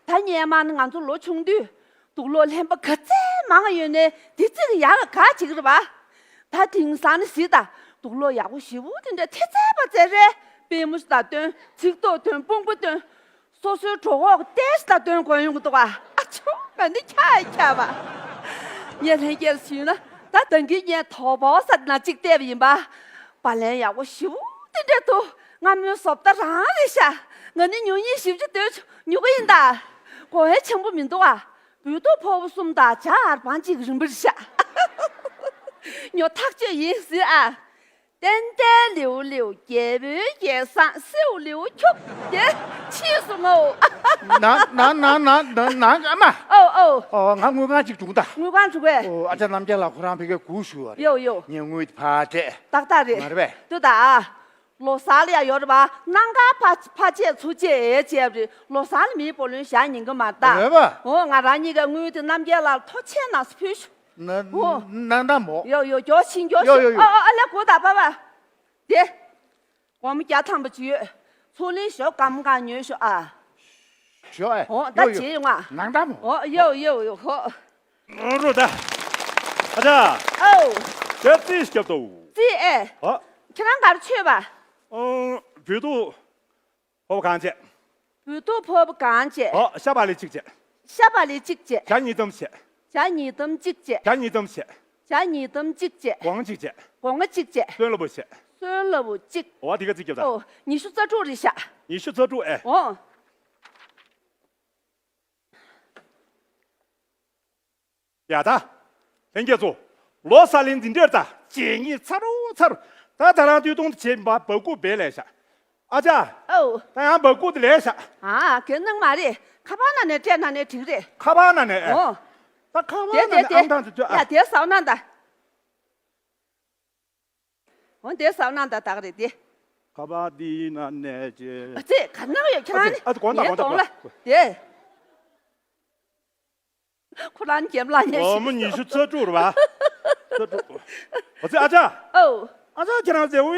ད་སྔོན་མ་ནི་ང་ཚོ་ལོ་ཆུང་དུས་དུག་ལོག་ལྷན་པ་ག་ཚད་མང་ཡོད་ནའི་དེ་ཚིག་ཡག་ག་ཅིག་རེད་པ། ད་དེང་སང་ནི་གཟིགས་དང་། དུག་ལོག་ཡག་པོ་ཞེ་པོ་དེ་འདྲ་ཐེབས་ཚད་པ་ཚད་རེད། པུས་མོ་ཞིག་ད་སྟོན། ཚིགས་ཐོ་སྟོན། དཔུང་པ་སྟོན། སོ་སོའི་གྲོད་ཁོག་ཏོག་ཙམ་ལ་སྟོན་དགོས་ཡོང་གི་འདུག་ག་ཨ་ཆོ། ང་འདི་ཁྱག་ཡ་ཁྱག་པ། ངས་ལྷན་རྒྱས་ཞུས་ན། ད་ད་གིན་ངས་དོ་པོ་ས་ན་གཅིག་བལྟས་པ་ཡིན་པ། པར་ལེན་ཡག་པོ་ཞེ་པོ་དེ་འདྲ་འདུག་སྔ་མོའི་བཟོ་ལྟ་རང་རེད་ཤག་ང་ནི་ཉོ་སྙིང་ཞེ་པོ་ཅིག་འདོད་བྱུང་། ཉོ་གི་ཡིན་ད། དགོས་ཡ་ཆེན་པོ་མི་འདུག་ག་བོད་ཐུག་ཕོར་པ་གསུམ་དང་ཇ་ཧར་བང་གཅིག་རིན་པར་ཤག་ཉོ་ཐག་ཆོད་ཡིན་ཟེར་ཨ། ཏན་ཏན་ལེའུ་ལེའུ་རྒྱལ་པོའི་རྒྱལ་བཟང་སེའུ་ལེའུ་ཁྱུག་དེ་ཕྱིས་སུ་ངོ་། ནང་ནང་ནང་ནང་ནང་ཨ་མ། ཨོ་ཨོ། ཨོ་ང་དངུལ་ཁང་ཅིག་བྱུང་ད། དངུལ་ཁང་བྱུང་བས། ཨོ་ཨ་ཅག་རྣམ་རྒྱལ་ལགས་ཁོ་རང་ཕ་གིར་སྒུག་བཞུགས་པ་རེད། ཡོ་ཡོ། ངས་དངུལ་དེ་ཕར་སྤྲད། ཏག་ཏག་རེད། མ་རེད་པས། ལྟོས་དང་། ལོ་གསར་ལ་ཡ་ཡོད་རེད་པ། གནམ་གང་ཕ་ཕ་ཆད་ཚུར་ཆད་བྱས་པ་རེད། ལོ་གསར་ལ་མིའི་བུ་ལོན་བཞག་ཉན་གི་མ་རེད་ད། རེད་པ། ཨོ་ང་རང་གཉིས་ཀའི་དངུལ་དེ་རྣམ་རྒྱལ་ལགས་ལ་ཐུགས་རྗེ་གནང་ཟེར་ཕུལ་ཞུ། ན་ཨོ། ནང་ད་མོ། ཡོ་ཡོ། མགྱོགས་ཕྱིན་མགྱོགས་ཡོ་ཡོ་ཕྱིན། ཡོ། ཨ་ཨ་ཨ་ལས་གོ་ད་པ་པ། དེ། སྒོར་མོ་བརྒྱ་ཐམ་པ་ཅིག་ཡོད། ཚོང་ལས་ཞོག་སྒམ་གང་ཉོས་ཤོག་ཨ། ཞོག་ཨེ། ཨོ་ད་ཡོ་ཡོ། བྱེད་ཡོང་ཨ། ནང་ད་མོ། ཨོ་ཡོ་ཡོ་ཡོ་ཧོ། རོ་ད། ཨ་ཅག་ཨོ། དེ་རྩིས་སྐྱོབ་དོ། རྩིས་ཨེ། ཨོ། ཁྱེད་རང་ག་རེ་མཆོད་པ། ཨོ། བོད་ཐུག་ཕོར་པ་གང་བྱས། བོད་ཐུག་ཕོར་པ་གང་བྱས། ཨོ་ཤ་པག་ལེབ་གཅིག་བྱས། ཤ་པག་ལེབ་གཅིག་བྱས། ཇ་གཉིས་ཙམ་བྱས། ཇ་གཉིས་ཙམ་གཅིག་བྱས། ཇ་གཉིས་ཙམ་བྱས། ཇ་གཉིས་ཙམ་གཅིག་བྱས། སྒོང་གཅིག་བྱས། སྒོང་གཅིག་བྱས། སོན་ལ་བུ་བྱས། སོན་ལ་བུ་གཅིག་ཨོ་དེ་ག་རྩིས་སྐྱོབ་ད། ཨོ་ཉི་ཤུ་རྩ་དྲུག་རེད་ཤག་ཉི་ཤུ་རྩ་དྲུག་ཨེ། ཨོ། ཡ་ད། ལྷན་རྒྱས་ཚོ། ལོ་གསར་ལེན་འཛིན་གྲྭར་ད་བྱེད་ཉིན་ཚ་རུ་ཚ་རུ། ད་ད་རང་དུས་ཐུང་དུ་བྱེད་པ་འབག་སྐུ་བེ་ལས་ཤག་ཨ་ཅག་ཨོ། ད་ཡང་འབག་སྐུ་དེ་ལས་ཤག་ཨ་གེ་ནང་མ་རེད། ཁ་པར་ནང་ནས་སྤྲད་ན་ནས་འགྲིག་རེད། ཁ་པར་ནང་ནས་ཨེ། ཨོ། ད་ཁ་པར་དེ་ནང་དེ་ནས་དེ་ཨང་གྲངས་དེ་ཚོ་ཨ། ཡ་དེ་ཟ་བ་ན་ད། འོ་དེ་ཟ་བ་ན་ད་དག་རེད་དེ། ཁ་པར་འདི་ནང་ནས་ཅེ། ཨ་ཙི་ག་ནང་ཡོད་ཁྱེད་རང་ནི། ཨ་ཙི་གོང་ད་ངའི་གོང་ད་གདོང་ལ་གོང་། དེ། ཁོ་རང་འགེམ་ལ་ཉེ་ཨོ་ཞིག་མོ་ཉི་ཤུ་རྩ་དྲུག་རེད་པ། རྩ་དྲུག་ཨ་ཙི་ཨ་ཅག་ཨོ། ཨ་ཅག་ཁྱེད་རང་མཛེས་པོ་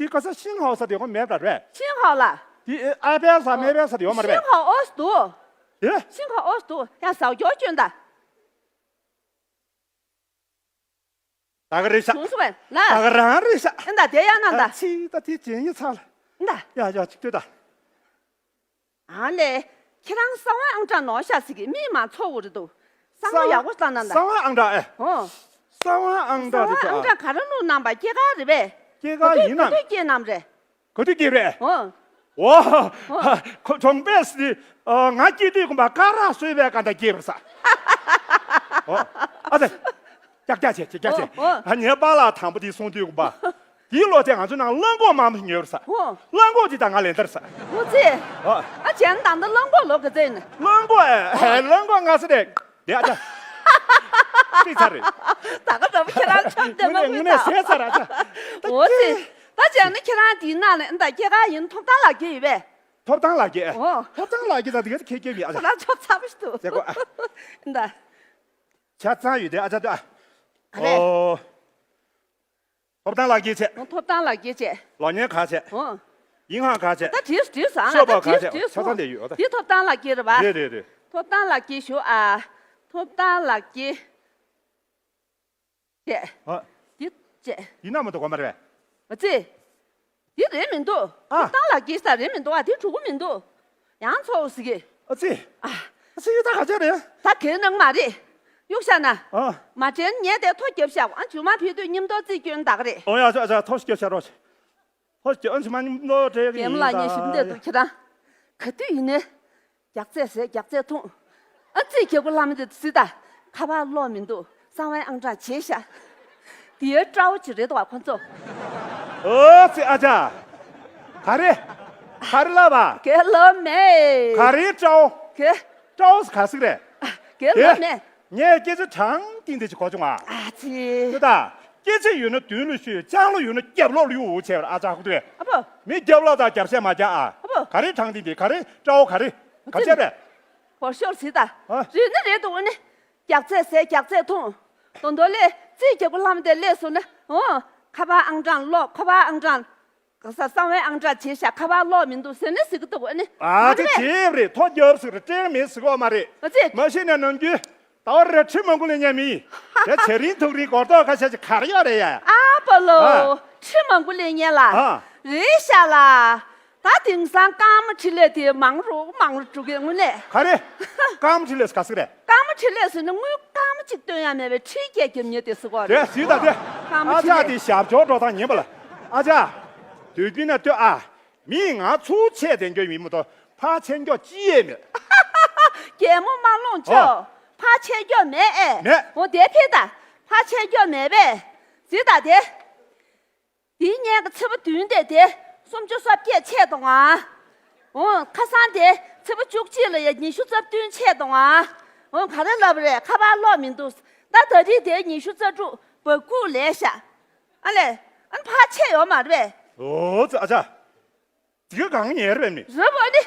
འདི་ག་ས་ཤིང་ཧའོ་ས་དེ་གོ་མེད་པ་རེད། ཤིང་ཧའོ་ལ། འདི་ཨ་པེལ་ས་མེ་པེལ་ས་དེ་ཡོད་མ་རེད་པས། ཤིང་ཧའོ་ཨོ་སི་འདུག་ཨེ། ཤིང་ཧའོ་ཨོ་སི་འདུག་ཡང་ཟ་རྒྱོ་སྐྱོན་ད། ད་ག་རེད་ཤག་བྱུང་སོང་བས་ལ། ད་ག་རང་རེད་ཤག་ཨེ་ད་དེ་ཡང་ན་ད། ཨ་ཕྱི་ད་དེ་བྱེད་ཡིན་ཚ་ལ། ད། ཡ་ཡ་ཅིག་ལྟོས་ད། ཨ་ལས། ཁྱེད་རང་གསང་བ་ཨང་གྲངས་ནོར་ཤག་ཟེར་གི་མིག་མ་འཚོ་བོ་རེད་འདུག་གསང་བ་ཡག་པོ་བསླངས་གནང་ད། གསང་བ་ཨང་གྲངས་ཨེ། ཨོ། གསང་བ་ཨང་གྲངས་རེད་འདུག་ཨ། གསང་བ་ཨང་གྲངས་ག་རེ་བླུགས་གནང་པ་སྐྱེས་སྐར་རེད་པས། སྐྱེས་སྐར་ཡིན་ན། ག་དུས་སྐྱེས་གནང་རེད། ག་དུས་སྐྱེས་པས། ཨོ། ཨོ། ཁོ་གྲོང་པས་སི། ང་སྐྱེས་དུས་ཀུན་པ་ཀ་ར་སོས་པའི་ཀ་འདྲ་སྐྱེས་པར་ས། ཨོ། ཨ་ཙི། ཀྱག་ཀྱག་བྱས་ཀྱག་ཀྱག་བྱས། ཨོ། ཨོ། ཨ་ངའི་པཱ་ལགས་དང་པོ་དེ་གསུངས་དུས་ཀུན་པ། དེའི་ལོ་དེ་ང་ཚོ་ནང་གླང་གོག་མང་པོ་ཉོས་པར་ས། ཨོ། གླང་གོག་དེ་ད་ང་ལེན་དར་ས། ཨོ་ཙི། ཨོ། ཨ་བྱས་ན་ད་ལྟ་གླང་གོག་ལོ་ག་ཚད་ཡིན། གླང་གོག་ཨེ། གླང་གོག་ང་ས་རེད། ཡ་ཅག་ཅིག་ཚར་རེད། ད་ག་འདྲ་པོ་ཁྱེད་རང་ཆོག་འདེམས་མ་དངོས་དངོས་གནས་ད། ཟས་ཚར་ར་ཅག་ཨོ་ཙི། ད་བྱས་ན་ཁྱེད་རང་དེའི་ནང་ནས་ད་སྐྱེས་སྐར་ཡིན་ཐོབ་ཐང་ལག་འཁྱེར་ཡོད་པས། ཐོབ་ཐང་ལག་འཁྱེར། ཨོ། ཐོབ་ཐང་ལག་འཁྱེར་ད་དེ་ག་ཁྱེད་སྐྱེས་མི་ཨ་ཅག་ཁོ་རང་ཆོག་ཚ་པོ་ཞིག་འདུག་ཟེར་གོ་ཨ། ད། ཆ་ཚང་ཡོད་དེ་ཨ་ཅག་ཏུ་ཨ། ཨ་རེ། ཨོ། ཐོབ་ཐང་ལག་འཁྱེར་བྱས། ཨོ་ཐོབ་ཐང་ལག་འཁྱེར་བྱས། ལོ་ཉན་ག་བྱས། ཨོ། ཡིན་ཧང་ག་བྱས། ད་བྲིས་བྲིས་སོང་ཨ། ཤོག་པ་ག་བྲིས་བྱས། བྲིས་ཆ་ཚང་སོང་དེ་ཡོད་ཨ། འདི་ཐོབ་ཐང་ལག་འཁྱེར་རེད་པ། རེད་རེད་རེད། ཐོབ་ཐང་ལག་འཁྱེར་ཞུ་ཨ། ཐོབ་ཐང་ལག་འཁྱེར། བྱས། ཨ། འདི་བྱས། ཡིན་ན་མ་གཏོགས་གོ་མ་རེད་པས། ཨ་ཙི། འདི་རེད་མི་འདུག་ཨ། ཐོབ་ཐང་ལག་འཁྱེར་ས་རེད་མི་འདུག་ཨ། འདི་འགྲོ་གི་མི་འདུག་ཡང་ཚོགས་ཟིག་གི་ཨ་ཙི། ཨ། ཨ་ཙི་ཡོད་ད་ག་ཅག་རེད། ད་གའི་ནང་མ་རེད། གཡུག་བཞག་ན། ཨ། མ་དྲན་ངས་དེ་ཐོ་རྒྱབ་བཞག་ཨ་མཇུག་མ་ཕེབས་དུས་མཉམ་དུ་རྩིས་སྐྱོན་བདག་རེད། ཨོ་ཡ་ཨ་ཙི་ཨ་ཙི་ཐོ་རྒྱབ་བཞག་རོགས། ཐོ་རྒྱབ་ཨ་མཇུག་མ་མཉམ་དུ་འབྲེལ་གི་ཡིན་ད། རྒན་ལགས་ངས་ཞིབ་འདེད་འདུག་ཁྱེད་རང་། ག་དུས་ཡིན་ནའི། རྒྱགས་ཚད་ཟས་རྒྱགས་ཚད་འཐུང་། ཨ་ཙི་རྒྱལ་པོ་ལྷ་མོ་དེ་སྲིད་ད། ཁ་པར་ཀློག་མི་འདུག་གསང་བའི་ཨང་གྲངས་བྱས་ཤག་དེའི་སྤྲ་བོ་ཅིག་རེད་དོ་ཁོ་ཚོ། ཨོ་ཙི་ཨ་ཅག་ག་རེ། ག་རེ་ལབ་པ། གའི་ལབ་མེད། ག་རེའི་སྤྲ་བོ། གའི། སྤྲ་བོ་ག་ཟིག་རེད། གའི་ལབ་མེད། ངས་སྐད་ཆ་དྲང་བདེན་དེ་ཅིག་གོ་བྱུང་ཨ། ཨ་ཙི། དེ་ད། སྐད་ཆ་ཡོད་ན་མདུན་ལ་ཤོད། ལྕང་ལོ་ཡོད་ན་རྒྱབ་ལོགས་ལ་གཡུག་བྱས་པར་ཨ་ཅག་ཧུ་ཏུ། ཨ་ཕོ། མི་རྒྱབ་ལོགས་དང་རྒྱབ་ཤ་མ་རྒྱག་ཨ། ཨ་ཕོ། ག་རེ་དྲང་བདེན་དེ། ག་རེ་སྐྲ་བོ་ག་རེ། ག་ཅི་རེད། བོར་ཤོར་ཟིག་ད། ཨ། རེད་ནི་རེད་འདུག་ཨ་ནི། རྒྱགས་ཚད་ཟས་རྒྱགས་ཚད་འཐུང་། དོན་དོ་ལས་རྩིས་རྒྱག་པོ་ལྷམ་དེ་སླེབས་སོང་ན། འོ། ཁ་པར་ཨང་གྲངས་ལོག་ཁ་པར་ཨང་གྲངས། ག་ས་གསང་བའི་ཨང་གྲངས་བྱས་ཤག་ཁ་པར་ལོག་མི་འདུག་ཟེར་ནས་ཟེར་གི་འདུག་ཨ་ནི། ཨ་ཙི་བྱས་རེད། ཐོ་རྒྱབ་ཟིག་རེད། སྤྲད་མེད་ཟེར་གོ་མ་རེད། ཨ་ཙི། མ་གཞི་ནས་ནམ་རྒྱུན་ཟླ་བ་རེ་ཁྲི་མང་པོ་ལེན་མཁན་མི་ཡིན། དེ་ཚེ་རིང་ཐུག་རིང་སྒོར་ཐོག་ཁ་ཤས་ཀྱི་གར་ཡོད་རེད་ཡ། ཨ་པ་ལོ། ཨ། ཁྲི་མང་པོ་ལེན་མཁན་ལ། ཨ། རེད་ཤག་ལ། ད་དེང་སང་རྐང་མ་འཕྲིན་ལས་དེ་མང་རུ་མང་རུ་འགྲོ་གི་དངོས་གནས། ག་རེ། རྐང་མ་འཕྲིན་ལས་ག་ཟིག་རེད། རྐང་མ་འཕྲིན་ལས་ཟེར་ན་དངུལ་རྐང་མ་གཅིག་སྟོན་ཡ་མེད་པའི་འཕྲིན་སྐྱེལ་རྒྱབ་མཁན་དེ་ཟེར་གོ་རེད། དེ་ཟིག་ད་དེ། རྐང་མ་ཨ་ཅག་འཕྲིན་ལས། དེ་ཞབས་ཞུ་འགྲོ་སྟངས་ཉན་པ་ལ། ཨ་ཅག་དུས་རྒྱུན་ན་ལྟོས་ཨ། མིས་ང་ཚུར་ཆད་དེ་འགྱོ་མི་མོ་དོ་ཕར་ཆད་འགྱོ་ཅི་ཡས་མེད། རྒྱལ་མོ་མ་ལོངས་ཨོ། ཆོག་ཕར་ཆད་འགྱོ་མེད་ཨེ། མེད། འོ་དེ་ཕེ་ད། ཕར་ཆད་འགྱོ་མེད་པས། ཟིག་ད་དེ། དེའི་སྔོན་གྱི་ཚེས་པ་བདུན་དེ་དེ་སུམ་ཅུ་སོ་བརྒྱད་ཆད་དང་ཨ། འོ་ཁ་སང་དེ་ཚེས་པ་བཅུ་གཅིག་ལ་ཡ་ཉི་ཤུ་རྩ་བདུན་ཆད་དང་ཨ། འོ་ག་རེ་ལབ་རེད། ཁ་པར་ལོག་མི་འདུག་ད་ད་རེས་དེ་ཉི་ཤུ་རྩ་དྲུག་བ་ཁུག་ལས་ཤག་ཨ་ལས། ཨ་ནི་ཕར་ཆད་ཡོད་མ་རེད་པས། ཨོ་ཙི་ཨ་ཅག་དེ་ག་གང་ཉེ་རེད་ནི། རེད་པ་ནི།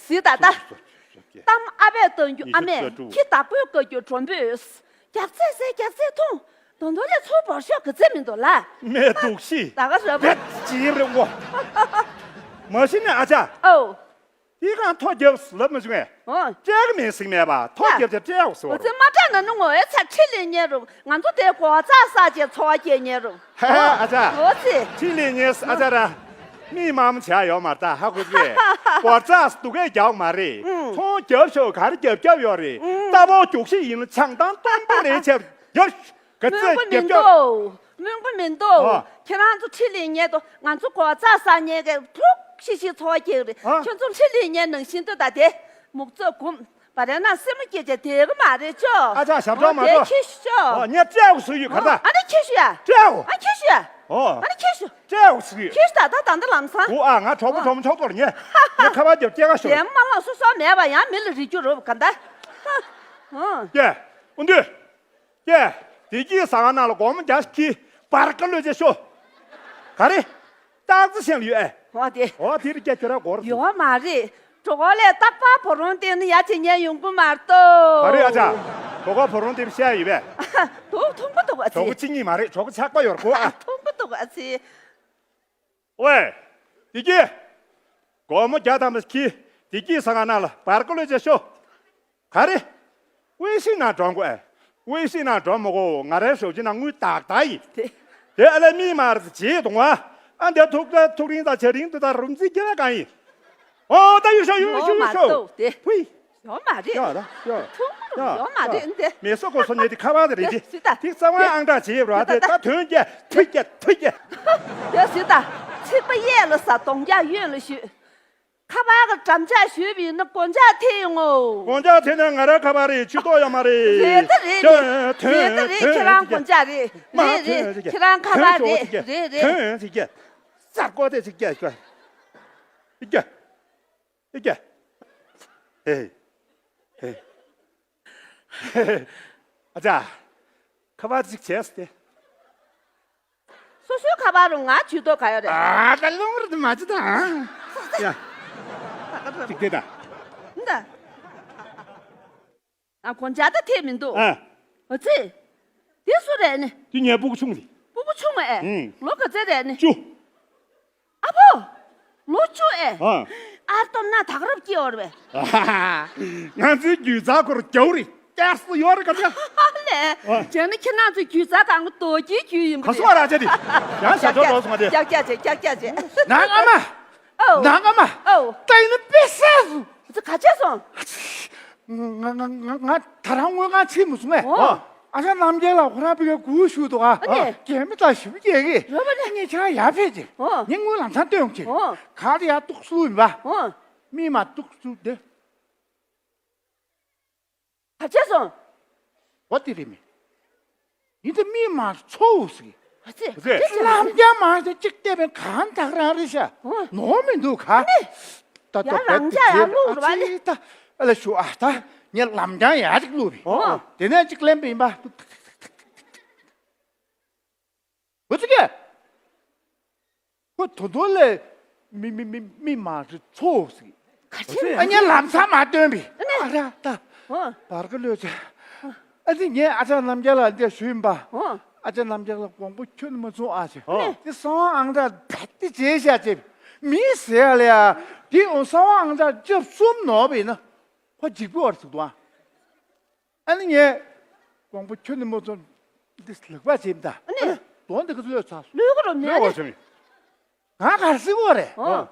ཟིག་ད་ད། གཏམ་ཨ་ཕས་སྟོན་རྒྱུ་ཨ་མས། ཁྱི་བདག་པོས་བཀའ་རྒྱུ་གྲོམ་པོས། རྒྱགས་ཚད་ཟས་རྒྱགས་ཚད་འཐུང་། དོན་དོན་ལས་ཚུར་བོར་ཤོག་གི་ཚད་མི་འདུག་ལ། མེད་འདུག་ཤི། ད་ག་རེད་པ། བེད་ཅིག་རེད་འོ། མ་གཞི་ནས་ཨ་ཅག་ཨོ། དེ་གང་ཐོ་རྒྱབ་ལབ་མི་བྱུང་ངས། ཨོ། སྤྲད་གི་མེད་ཟིག་མེད་པ་ཐོ་རྒྱབ་ཅེས་སྤྲད་འོ་ཟེར་བ། འོ་ཙི་མ་སྤྲད་ན་ནི་ངོ་ཨེ་ཚ་ཁྲི་ལེན་ཉེ་རུ་ང་ཚོ་དེ་གོ་ཚ་ས་ཅེས་འཚོ་བ་སྐྱེལ་ཉེ་རུ། ཧ་ཧ་ཨ་ཅག་འོ་ཙི། ཁྲི་ལེན་ཉེ་ཨ་ཅག་ར། མི་མང་བྱ་ཡོད་མ་རེད་ད་ཧ་གོ་གི། གོ་ཚ་སྡུག་གས་རྒྱག་མ་རེད། ཚོང་རྒྱབ་ཤོག་ག་རེ་རྒྱབ་རྒྱབ་ཡོད་རེད། རྟ་བོ་རྒྱུག་ཤི་ཡིན་ལ་ཆང་དང་སྟོན་པོ་ལས་ཆེ་ཡོད། ག་ཚོད་རྒྱབ་རྒྱབ། སྨོན་གུ་མི་འདུག་སྨོན་གུ་མི་འདུག་ཨ། ཁྱེད་རང་ཚོ་ཁྲི་ལེན་ཉེ་དོ་ང་ཚོ་གོ་ཚ་ས་ཉེ་གས་ཐུག་ཤི་ཤི་འཚོ་བ་སྐྱེལ་གི་རེད། ཨ། ཁྱོད་ཚོ་ཁྲི་ལེན་ཉེ་ནང་བཞིན་དུ་ད་དེ་མུག་ཚོད་གུམ་བ་རེ་ན་སེམས་སྐྱེ་ཆ་དེ་གི་མ་རེད་ཅོ། ཨ་ཅག་ཞབས་བྲོ་མ་འགྲོ། ཁྱི་ཤི་ཤོ། ཨ་ངས་སྤྲད་འོ་ཟེར་ཡོད་ག་ད། ཨ་ནི་ཁྱི་ཤི་ཡ། སྤྲད་འོ། ཨ་ཁྱི་ཤི་ཡ། ཨོ། ཨ་ནི་ཁྱི་ཤི། སྤྲད་འོ་ཟེར་ཡོད། ཁྱི་ཤི་ད་ད་ད་འདི་ལམ་སང་། འོ་ཨ་ང་གྲོགས་པོ་གྲོགས་མོ་ཆོག་ཐོར་ཉེ། ངས་ཁ་པར་རྒྱབ་སྐྱེལ་ག་ཤོག་རྒྱལ་མོ་མ་ལོག་སོ་སོ་མེད་པ་ཡང་མི་ལ་རིག་རྒྱུ་རུབ་ག་ད། ཨོ། ཀྱེ། ཨུ་འདུས། ཀྱེ། དེ་གྱིས་ཟ་ཁང་ནང་ལ་སྒོར་མོ་བརྒྱ་ཞིག་གིས་བར་ཀ་ལོས་བྱེད་ཤོག་ག་རེ། སྟག་རྩེ་ཞིང་ལ་ཡོད་ཨེ། ཨོ་དེ། ཨོ་དེ་རི་སྐྱ་ཁྱོད་ར་སྒོར། ཡོད་མ་རེད། གྲོགས་ལས་རྟག་པར་བུ་རོང་སྟེང་ནས་ཡར་ཅིག་ཉལ་ཡོང་གི་མ་གཏོགས། ག་རེ་ཨ་ཅག་གྲོགས་པོ་བུ་རོང་སྟེང་བཤད་ཡོད་པས། དུག་ཐུང་པོ་འདུག་ཨ་ཅེ། གྲོགས་པོ་གཅིག་གཉིས་མ་རེད། གྲོགས་པོ་ཆགས་པ་ཡོད་དགོས་ཨ། ཐུང་པོ་འདུག་ཨ་ཅེ། ཝེ། བདེ་སྐྱིད། སྒོར་མོ་བརྒྱ་ཐམ་པ་ཁྱི་བདེ་སྐྱིད་ཟ་ཁང་ནང་ལ་བར་ཀ་ལོས་བྱེད་ཤོག་ག་རེ། ཝེ་ཤིང་ནང་འགྲོ་དགོས་ཨེ། ཝེ་ཤིང་ནང་འགྲོ་མི་དགོས། ང་རའི་ཞབས་ཕྱི་ནང་དངུལ་ཏག་ཏག་ཡིན། དེ། དེ་ཨ་ལས་མི་མར་བྱེད་གཏོང་བ། ཨ་འདི་ཐུག་ད་ཐུག་རིང་དང་བྱ་རིང་དུ་ད་རུམ་རྩིས་རྒྱལ་གང་ཡིན། ཨོ་ད་ཡོད་ཤོག་ཡོད་ཤོག་ཡོད་ཤོག་ཡོད་མ་རེད། ཕུའི། ཡོད་མ་རེད། ཡོད་ད་ཡོད། ཐུག་ཡོད་ཡོད་མ་ཡོད་རེད་འདི། མེ་སོ་ཀོ་སོ་ཉེ་དེ་ཁ་བ་དེ་རེད་དེ། ཡོད་ད། དེ་རྩ་བ་ཨང་གྲངས་བྱེད་ཡོད་ར་དེ་ད་དོན་རྒྱ་ཐུ་རྒྱ་ཐུ་རྒྱ། ཡོད་ཟེར་ད། ཚིག་པ་གཡས་ལ་ཟ་གདོང་རྒྱ་གཡོན་ལ་ཞུས། ཁ་པར་གྱི་འགྲམ་ལྕག་ཞུས་པ་ཡིན་ན་སྒོ་ལྕགས་ཐེབས་ཡོང་ངོ་། སྒོ་ལྕགས་ཐེབས་ན་ང་རའི་ཁ་པར་རེད། ཇུས་གཏོགས་ཡོད་མ་རེད། རེད་ད་རེད་རེད། རེད་ད་རེད། ཁྱེད་རང་སྒོ་ལྕགས་རེད། རེད་རེད། ཁྱེད་རང་ཁ་པར་རེད། རེད་རེད། ཐོན་ཟེར་གྱི། ས་ཀོ་དེ་ཟེར་གྱི། ཨི་ཀྱ། ཨི་ཀྱ། ཨེ། ཨེ། ཨ་ཅག་ཁ་པར་ཅིག་བྱས་ཏེ། སོ་སོའི་ཁ་པར་རུ་ང་ཇུས་གཏོགས་ག་ཡོད་རེད། ཨ་ད་ལོང་རེད་མ་ཅི་ད། ཡ། ཅིག་དེ་ད། འདི། ཨ་གོང་ཇ་ད་ཐེབས་མི་འདུག་ཨ། ཨ་ཙི། དེ་སུ་རེད་ནི། དེ་ངའི་སྤུ་གུ་ཆུང་རེད། སྤུ་གུ་ཆུང་ཨེ། ཨུང་། ལོ་ག་ཚོད་རེད་ནི། བཅུ། ཨ་ཕོ། ལོ་བཅུ་ཨེ། ཨ། ཨར་སྟོབས་ན་དག་རབ་སྐྱེ་བར་བས། ང་ཚོའི་རྒྱུད་ཚ་ཁོར་རྒྱའུ་རེད། སྐྱར་སུ་ཡོད་རེད་ག་ཚ། ལས། ཨ། བྱས་ན་ཁྱེད་རང་ཚོའི་རྒྱུད་ཚ་གང་གི་རྡོ་རྗེའི་རྒྱུད་ཡིན་པ་ག་རེད། སུ་བ་ར་ཅེ་དེ། ཡང་ཞབས་ཏོག་ཏོག་སོང་བ་དེ། ཀྱག་ཀྱག་ཅེ་ཀྱག་ཀྱག་ཅེ། ནང་ཨ་མ། ཨོ། ནང་ཨ་མ། ཨོ། ལྟ་ཡིན་ན་དཔེ་བསད་སོང་། ཁྱེད་ཚོ་ག་བྱས་སོང་། ང་ང་ང་ང་ད་རང་དངུལ་ཁང་ཕྱིན་མ་སོང་ངས། ཨོ། ཨ་ཞང་རྣམ་རྒྱལ་ལགས་ཁོ་རང་བི་གའི་སྒུག་ཞུ་འདུག་ཨ། ཨ་ནི། རྒྱལ་མི་དང་ཞིབ་རྒྱས་གི། རོ་པ་ནི། ངས་ཁྱེད་རང་ཡར་ཕེབས་ཀྱི། ཨོ། ངས་དངུལ་ལམ་སང་སྟོན་གྱི། ཨོ། ག་རེ་ཡར་གཏུག་སུ་ཡིན་པ། ཨོ། མི་མ་གཏུག་སུ་དེ། ག་བྱས་སོང་། འོ་དེ་རེད་མི། ཡིན་ད་མི་མ་ཚོ་བོ་ཟིག་ཨ་ཙི། ཨ་ཙི། ལམ་རྒྱ་མ་ཟེར་གཅིག་བལྟས་པས་གང་དག་རང་རེད་ཤག་ཨོ། ནོར་མི་འདུག་ག་ཨ་ནི། ད་ཡང་ད་རང་ཅག་ཡང་བླུགས་ར་བ་ནི། ཨ་ཙི་ད། ཨ་ལ་ཞུ་ཨ་ད། ངས་ལམ་རྐྱང་ཡག་ཅིག་བླུགས་པས། ཨོ། དེ་ནས་ཅིག་གླེན་པ་ཡིན་པ། འོ་ཙི་གེ། ཁོ་དོ་དོ་ལས་མི་མི་མི་མི་མ་རེད་ཚོ་ཟིག་ག་ཚོད་ཨ་ནི་ལམ་སང་མ་སྟོན་པས། ཨ་ར་ད། ཨོ། བར་ག་ལོས་ཚེ། ཨ་ནི་ངས་ཨ་ཅག་རྣམ་རྒྱལ་ལགས་འདིར་ཞུས་ཡིན་པ། ཨོ། ཨ་ཅག་རྣམ་རྒྱལ་ལགས་དགོངས་པ་ཁྱོན་ནས་མ་ཚོམས་ཨ་ཅེ། ཨོ། དེ་གསང་བ་ཨང་གྲངས་བེད་དེ་བྱས་བཞག་ཅེ། མི་ཟེར་ཡ་ལ་ཡ། དེ་འོང་གསང་བ་ཨང་གྲངས་སྐྱབས་གསུམ་ནོར་བས་ན། ཁོ་འཇིགས་པོ་བར་ཟིག་འདུག་ཨ། ཨ་ནི་ངས་དགོངས་པ་ཁྱོན་ནས་མ་ཚོམས། འདི་ལག་པ་བྱེད་མི་ད། ཨ་ནི། དོན་འདི་ག་ཚོད་ལོས་ཚར། ལུས་གོ་རོ་མེད་ལུས་གོ་ནི། བྱུང་། ང་གར་སྲིད་གོ་རེད། ཨོ།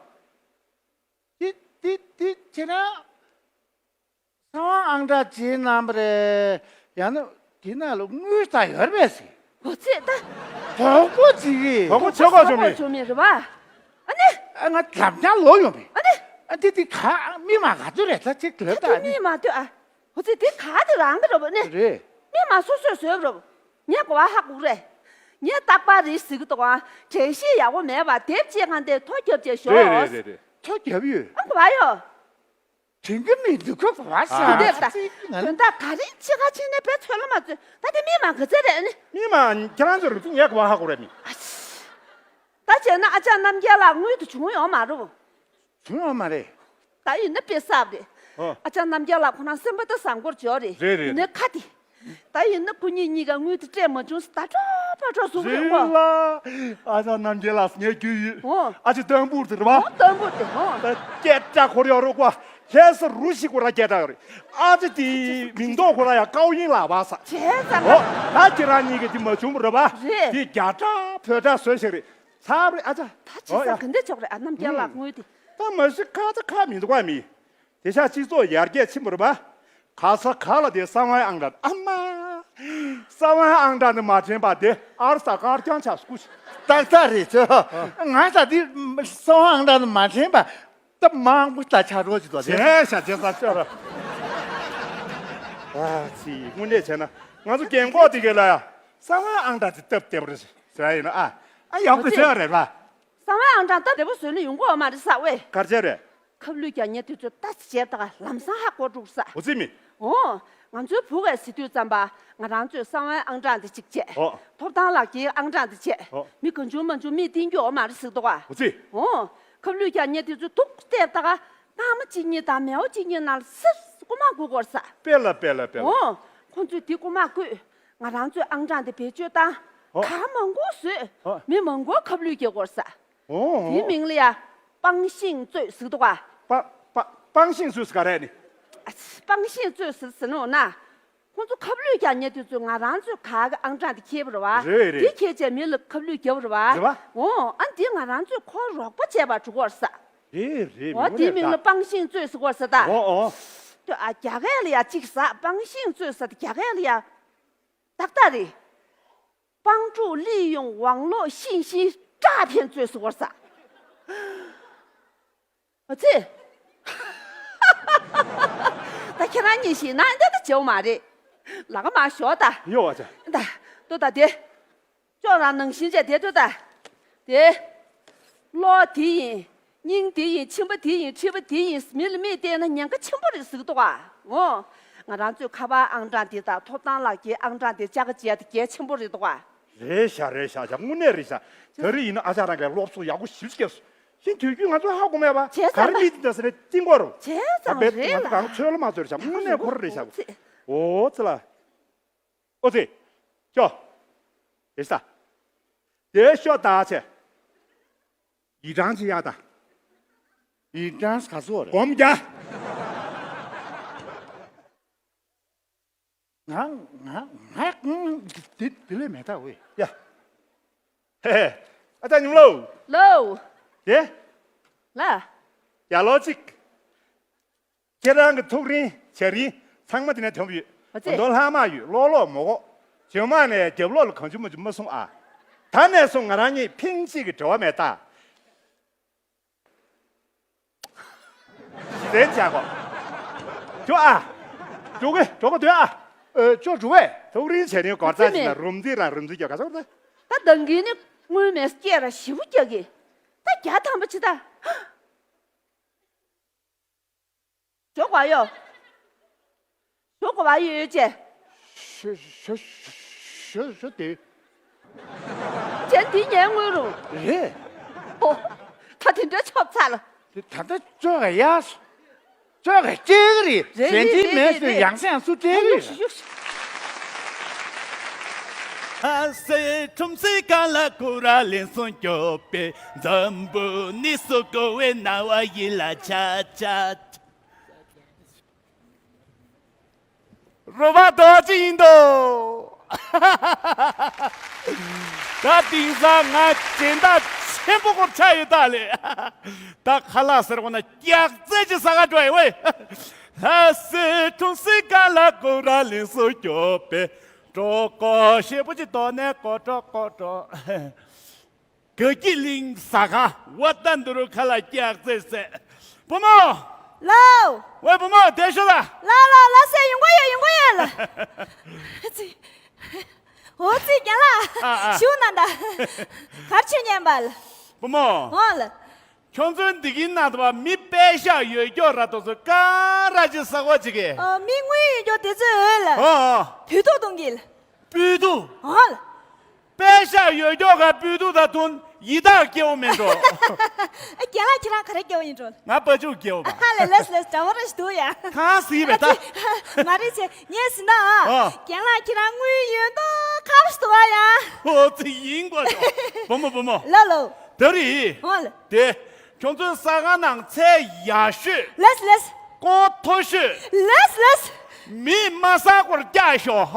འདི་འདི་འདི་བྱས་ན། གསང་བ་ཨང་གྲངས་བྱེད་གནང་བ་རེད། ཡང་ན་དེ་ན་ལ་དངུལ་ད་ཡོད་རེད་པས་ཟེར། འོ་ཚེ་ད། དོག་པོ་བྱེད་གི། དོག་པོ་བྱེད་གོ་བྱུང་མི། བྱུང་མི་རེད་པ། ཨ་ནི། ཨ་ང་ལམ་རྐྱང་ལོག་ཡོང་པས། ཨ་ནི། ཨ་འདི་འདི་ག་མི་མ་ག་ཚོད་རེད་ད་ཅིག་ལབ་ད། ཨ་འདི་མི་མ་ལྟོས་ཨ། འོ་ཚེ་དེ་ག་དེ་རང་གི་རོ་བ་ནི། རེད། མི་མ་སོ་སོས་བཟོས་རོ། ངས་གོ་བ་ཧ་གོ་རེད། ངས་རྟག་པར་རེ་ཟིག་གི་དོག་ཨ། དྲན་ཤེས་ཡག་པོ་མེད་པ་དེབ་ཅེས་གང་དེ་ཐོ་རྒྱབ་ཅེས་ཞོག་རེད་རེད་རེད་རེད། ཐོ་རྒྱབ་ཡོད། ཨ་གོ་བ་ཡོ། དྲན་གི་མི་འདུག་གོ་བ་ཨ་ཤ་དེ་ད། དོན་དག་ག་རེ་ཕྱི་ཁ་ཕྱི་ནས་བེད་ཚོད་ལ་མ་ཚོད་ད་དེ་མི་མ་ག་ཚད་རེད་ཨ་ནི། མི་མ་ཁྱེད་རང་ཚོ་རུ་ཚིག་ངས་གོ་བ་ཧ་གོ་རེད་མི། ཨ་ཤ། ད་བྱས་ན་ཨ་ཅག་རྣམ་རྒྱལ་ལགས་དངུལ་དུ་བྱུང་ཡོང་མ་རུང་། བྱུང་ཡོད་མ་རེད། ད་ཡིན་ན་དཔེ་གསར་རེད། ཨོ། ཨ་ཅག་རྣམ་རྒྱལ་ལགས་ཁོ་རང་སེམས་པ་ད་བཟང་པོར་འཇོག་རེད། རེད་རེད་ཡིན་ན་རེད། ཁ་དེ། ད་ཡིན་ན་སྐུ་ཉིད་གཉིས་ཀ་དངུལ་དེ་སྤྲད་མ་བྱུང་ཟེར་ད་སྤྲོ་པོ་སྤྲོ་བཟོ་གི་ཡོད་རེད་གོ། ལ། ཨ་ཅག་རྣམ་རྒྱལ་ལགས་ངས་རྒྱུས་ཡོད། ཨོ། ཨ་ཅག་ཏམ་བུར་དེ་རེད་བ། ཨོ་ཏམ་བུར་དེ་ཨོ། ད་སྐད་སྒྲ་ཁོ་རང་རོགས་བ། ལྷས་ས་རུ་ཞིག་ཁོ་རང་སྐད་སྒྲ་རེད། ཨ་ཅག་དེའི་མིང་ཐོག་ཁོ་རང་ཡང་ཀའོ་ཡིན་ལགས་བ་ས། བྱས་ཙང་ཨོ། ད་ཁྱེད་རང་གཉིས་ཀ་དེ་མ་བྱུང་བ་རེད་བ། རེད། དེ་རྒྱ་གྲགས་བོད་གྲགས་བཟོས་ཤིག་རེད། ཚར་རེད་ཨ་ཅག་ད་བྱས་ཙང་ཨོ་ཡ། ག་འདྲ་ཆོག་རེད་ཨ་རྣམ་རྒྱལ་ལགས་དངུལ་དེ། ད་མ་གཞི་ཁ་ཚ་ཁ་མི་འདུག་ག་མི། དེ་ཤ་སྤྱི་ཚོགས་ཡར་རྒྱས་ཕྱིན་པ་རེད་པ། ག་ས་ག་ལ་དེ་གསང་བའི་ཨང་གྲངས་ཨ་མ། གསང་བའི་ཨང་གྲངས་ནི་མ་དྲན་པ་དེ་ཨར་ས་དཀར་རྐྱང་ཆགས་སྐུ། ཏག་ཏག་རེད་ཚོ། ང་ས་དེ་གསང་བའི་ཨང་གྲངས་ནི་མ་དྲན་པ། ད་མང་པོ་ད་ཆགས་རོགས་ཅིག་ཏོ་དེ། བྱས་ཤ་བྱས་ས་ཤོར། ཨ་ཙི་དངོས་གནས་བྱས་ན་ང་ཚོ་རྒན་གོག་དེ་གས་ལ་ཡ་གསང་བའི་ཨང་གྲངས་དེ་སྟབས་བདེ་པོ་རེད་ཟེར་ཡ་ཡིན་ན་ཨ། ཨ་ཡག་པོ་བྱས་པ་རེད་པ། གསང་བའི་ཨང་གྲངས་སྟབས་བདེ་པོ་བཟོས་ན་ཡོང་གི་ཡོད་མ་རེད་ས་ཝེ། ག་རེ་བྱས་རེད། ཁབ་ལུད་རྒྱག་མཁན་དེ་ཚོས་ལྟ་ཅི་བྱས་ད་ག་ལམ་སང་ཧ་གོ་འགྲོ་གི་ས། འོ་ཙི་མི། འོ། ང་ཚོའི་བུ་གས་ཟེར་དུས་ཙམ་པ་ང་རང་ཚོས་གསང་བའི་ཨང་གྲངས་དེ་གཅིག་བྱས། འོ། ཐོབ་ཐང་ལག་འཁྱེར་ཨང་གྲངས་དེ་བྱས། འོ། མི་གང་བྱུང་མང་བྱུང་མི་བསྟེན་རྒྱུ་ཡོད་མ་རེད་ཟེར་འདུག་ག། འོ་ཙི། འོ། ཁབ་ལུད་རྒྱག་མཁན་དེ་ཚོས་ཐུག་བལྟས་ད་ག་རྐང་མ་གཅིག་གཉིས་དང་མེའོ་གཅིག་གཉིས་ནང་ལ་སིར་རྐུ་མ་རྐུ་དགོས་ས། དཔེ་ལ་དཔེ་ལ་དཔེ་ལ། འོ། ཁོང་ཚོས་དེ་རྐུ་མ་རྐུས། ང་རང་ཚོའི་ཨང་གྲངས་དེ་བེད་སྤྱོད་བཏང་། འོ། གར་མང་པོ་བཟོས། འོ། མི་མང་པོ་ཁབ་ལུད་རྒྱག་དགོས་ས། འོ། དེའི་མིང་ལ་ཡ། པང་ཤིང་རྩོད་ཟེར་འདུག་ག། པ་པ་པང་ཤིང་རྩོད་ཟེར་ག་རེ་ནི། ཨ་ཙི། པང་ཤིང་རྩོད་ཟེར་ཟེར་ནོ་ན། ཁོང་ཚོ་ཁབ་ལུད་རྒྱག་མཁན་དེ་ཚོས་ང་རང་ཚོའི་ག་གི་ཨང་གྲངས་དེ་ཁྱེར་བ་རེད་བ། རེད་རེད། དེ་ཁྱེར་བྱས་མི་ལ་ཁབ་ལུད་རྒྱབ་པ་རེད་བ། རེད་བ། འོ་ཨ་འདི་ང་རང་ཚོས་ཁོར་རོགས་པ་བྱས་པ་འགྲོ་གི་ས། རེད་རེད། འོ་དེའི་མིང་ལ་པང་ཤིང་རྩོད་ཟེར་གི་ས་ད། འོ་འོ། ཨ་རྒྱ་སྐད་ལ་ཡ་གཅིག་ཟ་པང་ཤིང་རྩོད་ཟེར་ད་རྒྱ་སྐད་ལ་ཡ། ཏག་ཏག་རེད། 帮助利用网络信息诈骗罪是我啥？我这，ད་ཁྱེད་རང་གཉིས་ཤིག་ན་འདི་ད་བྱེད་མ་རེད། ལག་མ་ཞོག་ད། ཡོ་བ་ཅག་ད་ལྟོས་ད་དེ། ཅོག་རང་ནང་བཞིན་བྱས་དེ་ལྟོས་ད། དེ། གློག་དེ་ཡིན། སྙིང་དེ་ཡིན། མཆིན་པ་དེ་ཡིན། མཁྲིས་པ་དེ་ཡིན། མི་ལ་མིས་བལྟས་ན་ཉེན་ཁ་ཆེན་པོ་རེད་ཟེར་གི་འདུག་ག་འོ། ང་རང་ཚོའི་ཁ་པར་ཨང་གྲངས་དེ་དང་ཐོབ་ཐང་ལག་འཁྱེར་ཨང་གྲངས་དེ་བཅའ་ག་བྱས་དེ་གལ་ཆེན་པོ་རེད་འདུག་ག་རེད་ཤག་རེད་ཤག་ཤག་དངོས་གནས་རེད་ཤག་ད་རེས་ཡིན་ན་ཨ་ཅག་རང་གིས་སློབ་གསོ་ཡག་པོ་ཞེ་པོ་ཅིག་བསྐྱལ་སོང་། ཤིན་དུས་རྒྱུན་ང་ཚོ་ཧ་གོ་མེད་པ། བྱས་ཙང་ག་རེ་མི་དེ་འདྲ་ཟེར་ནས་བསྟན་དགོས་རེད། བྱས་ཙང་རེད་ད། ང་ཚོ་གང་ཚོད་ལ་མ་ཚོད་རེད་ཤག་དངོས་གནས་ཁོ་རང་རེད་ཤག་འོ་ཙི་ལ། ཨོ་ཙི། ཅོ། དེ་ས། དེ་ཤོ་ད་ཆེ། ཡི་གྲངས་ཅི་ཡག་ད། ཡི་གྲངས་ག་ཚོད་རེད། སྒོམ་རྒྱ། ང་ང་ང་ང་དེ་དེ་ལས་མེད་ད་ཝེ། ཡ། ཧེ་ཧེ། ཨ་ཅག་ཉུང་ལོ། ལོ། དེ། ལ། ཡ་ལོ་ཅིག་ཁྱེད་རང་གི་ཐུགས་རིང་བྱ་རིང་ཚང་མ་དེ་ནས་ཐོན་ཡོད། ཨ་ཙི། མདོ་ལྷག་མ་ཡོད། ཀློག་ཀློག་མོ་གོ། བྱེ་མ་ནས་རྒྱབ་ལོག་ལ་གང་བྱུང་མ་བྱུང་མ་གསུང་ཨ། ད་ནས་བཟུང་ང་རང་གཉིས་ཕིང་གཅིག་གི་འབྲེལ་བ་མེད་ད། ཞི་བདེ་བྱ་གོ། འགྲོ་ཨ། འགྲོ་གི་འགྲོ་གི་འདོད་ཨ། ཨ་ཅོ་འགྲོ་བས། ཐུགས་རིང་བྱ་རིང་སྒོར་རྩ་ཅིག་ན་རུམ་རྩིས་རང་རུམ་རྩིས་རྒྱག་ག་ཚོད་ད། ད་འདང་གི་ནི་དངུལ་མེད་སྐྱེ་ར་ཞིབ་རྒྱག་གི། ད་རྒྱ་ཐང་པ་ཅི་ད། འགྲོ་ག་ཡོ། ཞོ་གོ་བ་ཡོད་ཅེ། ཞོ་ཞོ་ཞོ་ཞོ་དེ། ཅན་དེ་ཉན་དངུལ་རུང་། རེད། ཨོ། ད་དེ་འདྲ་ཆོབ་ཚར་ལ། དེ་ད་ལྟ་ཅོག་ག་ཡ་སོ། ཅོག་ག་སྐྱེ་གི་རེད། རེད་གཞན་རེད་གྱིས་མེད་རེད་ཟེར་རེད། ཡང་སེང་སུ་སྤྲད་གི་ཡུག་རེད། ཡུག་ཡུག། ཨ་སེ་ཁྲོམ་སེ་ག་ལ་ཀུ་ར་ལེན་སོང་སྐྱོབ་པའི་འཛམ་བུ་གནས་སུ་གོ་བའི་ན་བ་ཡིད་ལ་ཆ་ཆ། རོ་བ་རྡོ་རྗེ་ཡིན་དོ། ད་དེང་སང་ང་སྦྱིན་བདག་ཆེན་པོ་སྐོར་ཆགས་ཡོད་ད་ལེ། ད་ཁ་ལག་ཟེར་བ་ན་སྐྱག་རྫས་ཀྱི་ཟ་ག་འགྲོ་ཡི་ཝེ། ལྷ་སའི་གྲོང་གསེབ་ག་ལ་ཀུ་ར་ལེན་སུ་སྐྱོབ་པའི་གྲོགས་པོ་ཞེ་པོ་ཅིག་དོ་ནས་ཀོ་ཀྲོ་ཀོ་ཀྲོ། དགའ་སྐྱིད་གླིང་ཟ་ཁང་། ཝ་ད་འདི་རུ་ཁ་ལག་སྐྱག་རྫས་ཟས། བུ་མོ། ལའོ། ཝེ་བུ་མོ་དེ་ཤོད་ལ། ལའོ་ལའོ་ལ་སེ་ཡོང་གི་ཡོད་ཡོང་གི་ཡོད་ལ། ཙི། འོ་ཙི་རྒན་ལགས། ཨ་ཨ། ཞུ་ན་ད། གར་ཆོད་ཉན་པ་ལ། བུ་མོ། འོ་ལ། ཁྱོད་ཚོའི་འདི་གིན་ན་དུ་བ་མི་པད་ཤག་ཡོད་ཀྱོག་ར་དོ་ཚོ་ཀ་ར་ཅི་ས་གོ་ཅི་གེ། ཨོ་མི་དངུལ་ཡོད་ཀྱོག་དེ་ཚོའི་འོས་ལ། ཨོ་ཨོ། བུད་ཐུག་གཏོང་གི་ལ། བུད་ཐུག་ཨོ་ལ། པད་ཤག་ཡོད་ཀྱོག་ག་བུད་ཐུག་ད་དུང་ཡི་དྭགས་སྐྱེ་བོ་མེད་འགྲོ། རྒན་ལགས་ཁྱེད་རང་ག་རེ་སྐྱེ་བོ་ཡིན་འགྲོ། ང་པ་ཅུག་སྐྱེ་བོ་པ། ཧ་ལས་ལས་ལས་དྲ་བོ་ར་ཞིག་འདུག་ཡ། གང་སྲིད་པས་ད། མ་རེད་ཆེ་ངས་ཟིན་ན། ཨ། རྒན་ལགས་ཁྱེད་རང་དངུལ་ཡོད་མདོག་ཁ་པོ་ཞིག་འདུག་བ་ཡ། ཨོ་ཙི་ཡིན་དགོས་འགྲོ། བུ་མོ་བུ་མོ། ལོ་ལོ། ད་རེད། ཨོ་ལ། དེ། ཁྱོད་ཚོའི་ཟ་ཁང་ནང་ཚལ་ཡག་ཤོས། ལེས་ལེས། ཀོང་མཐོ་ཤོས། ལེས་ལེས། མིས་མ་ཟ་སྐོར་བཀྱག་ཤོག་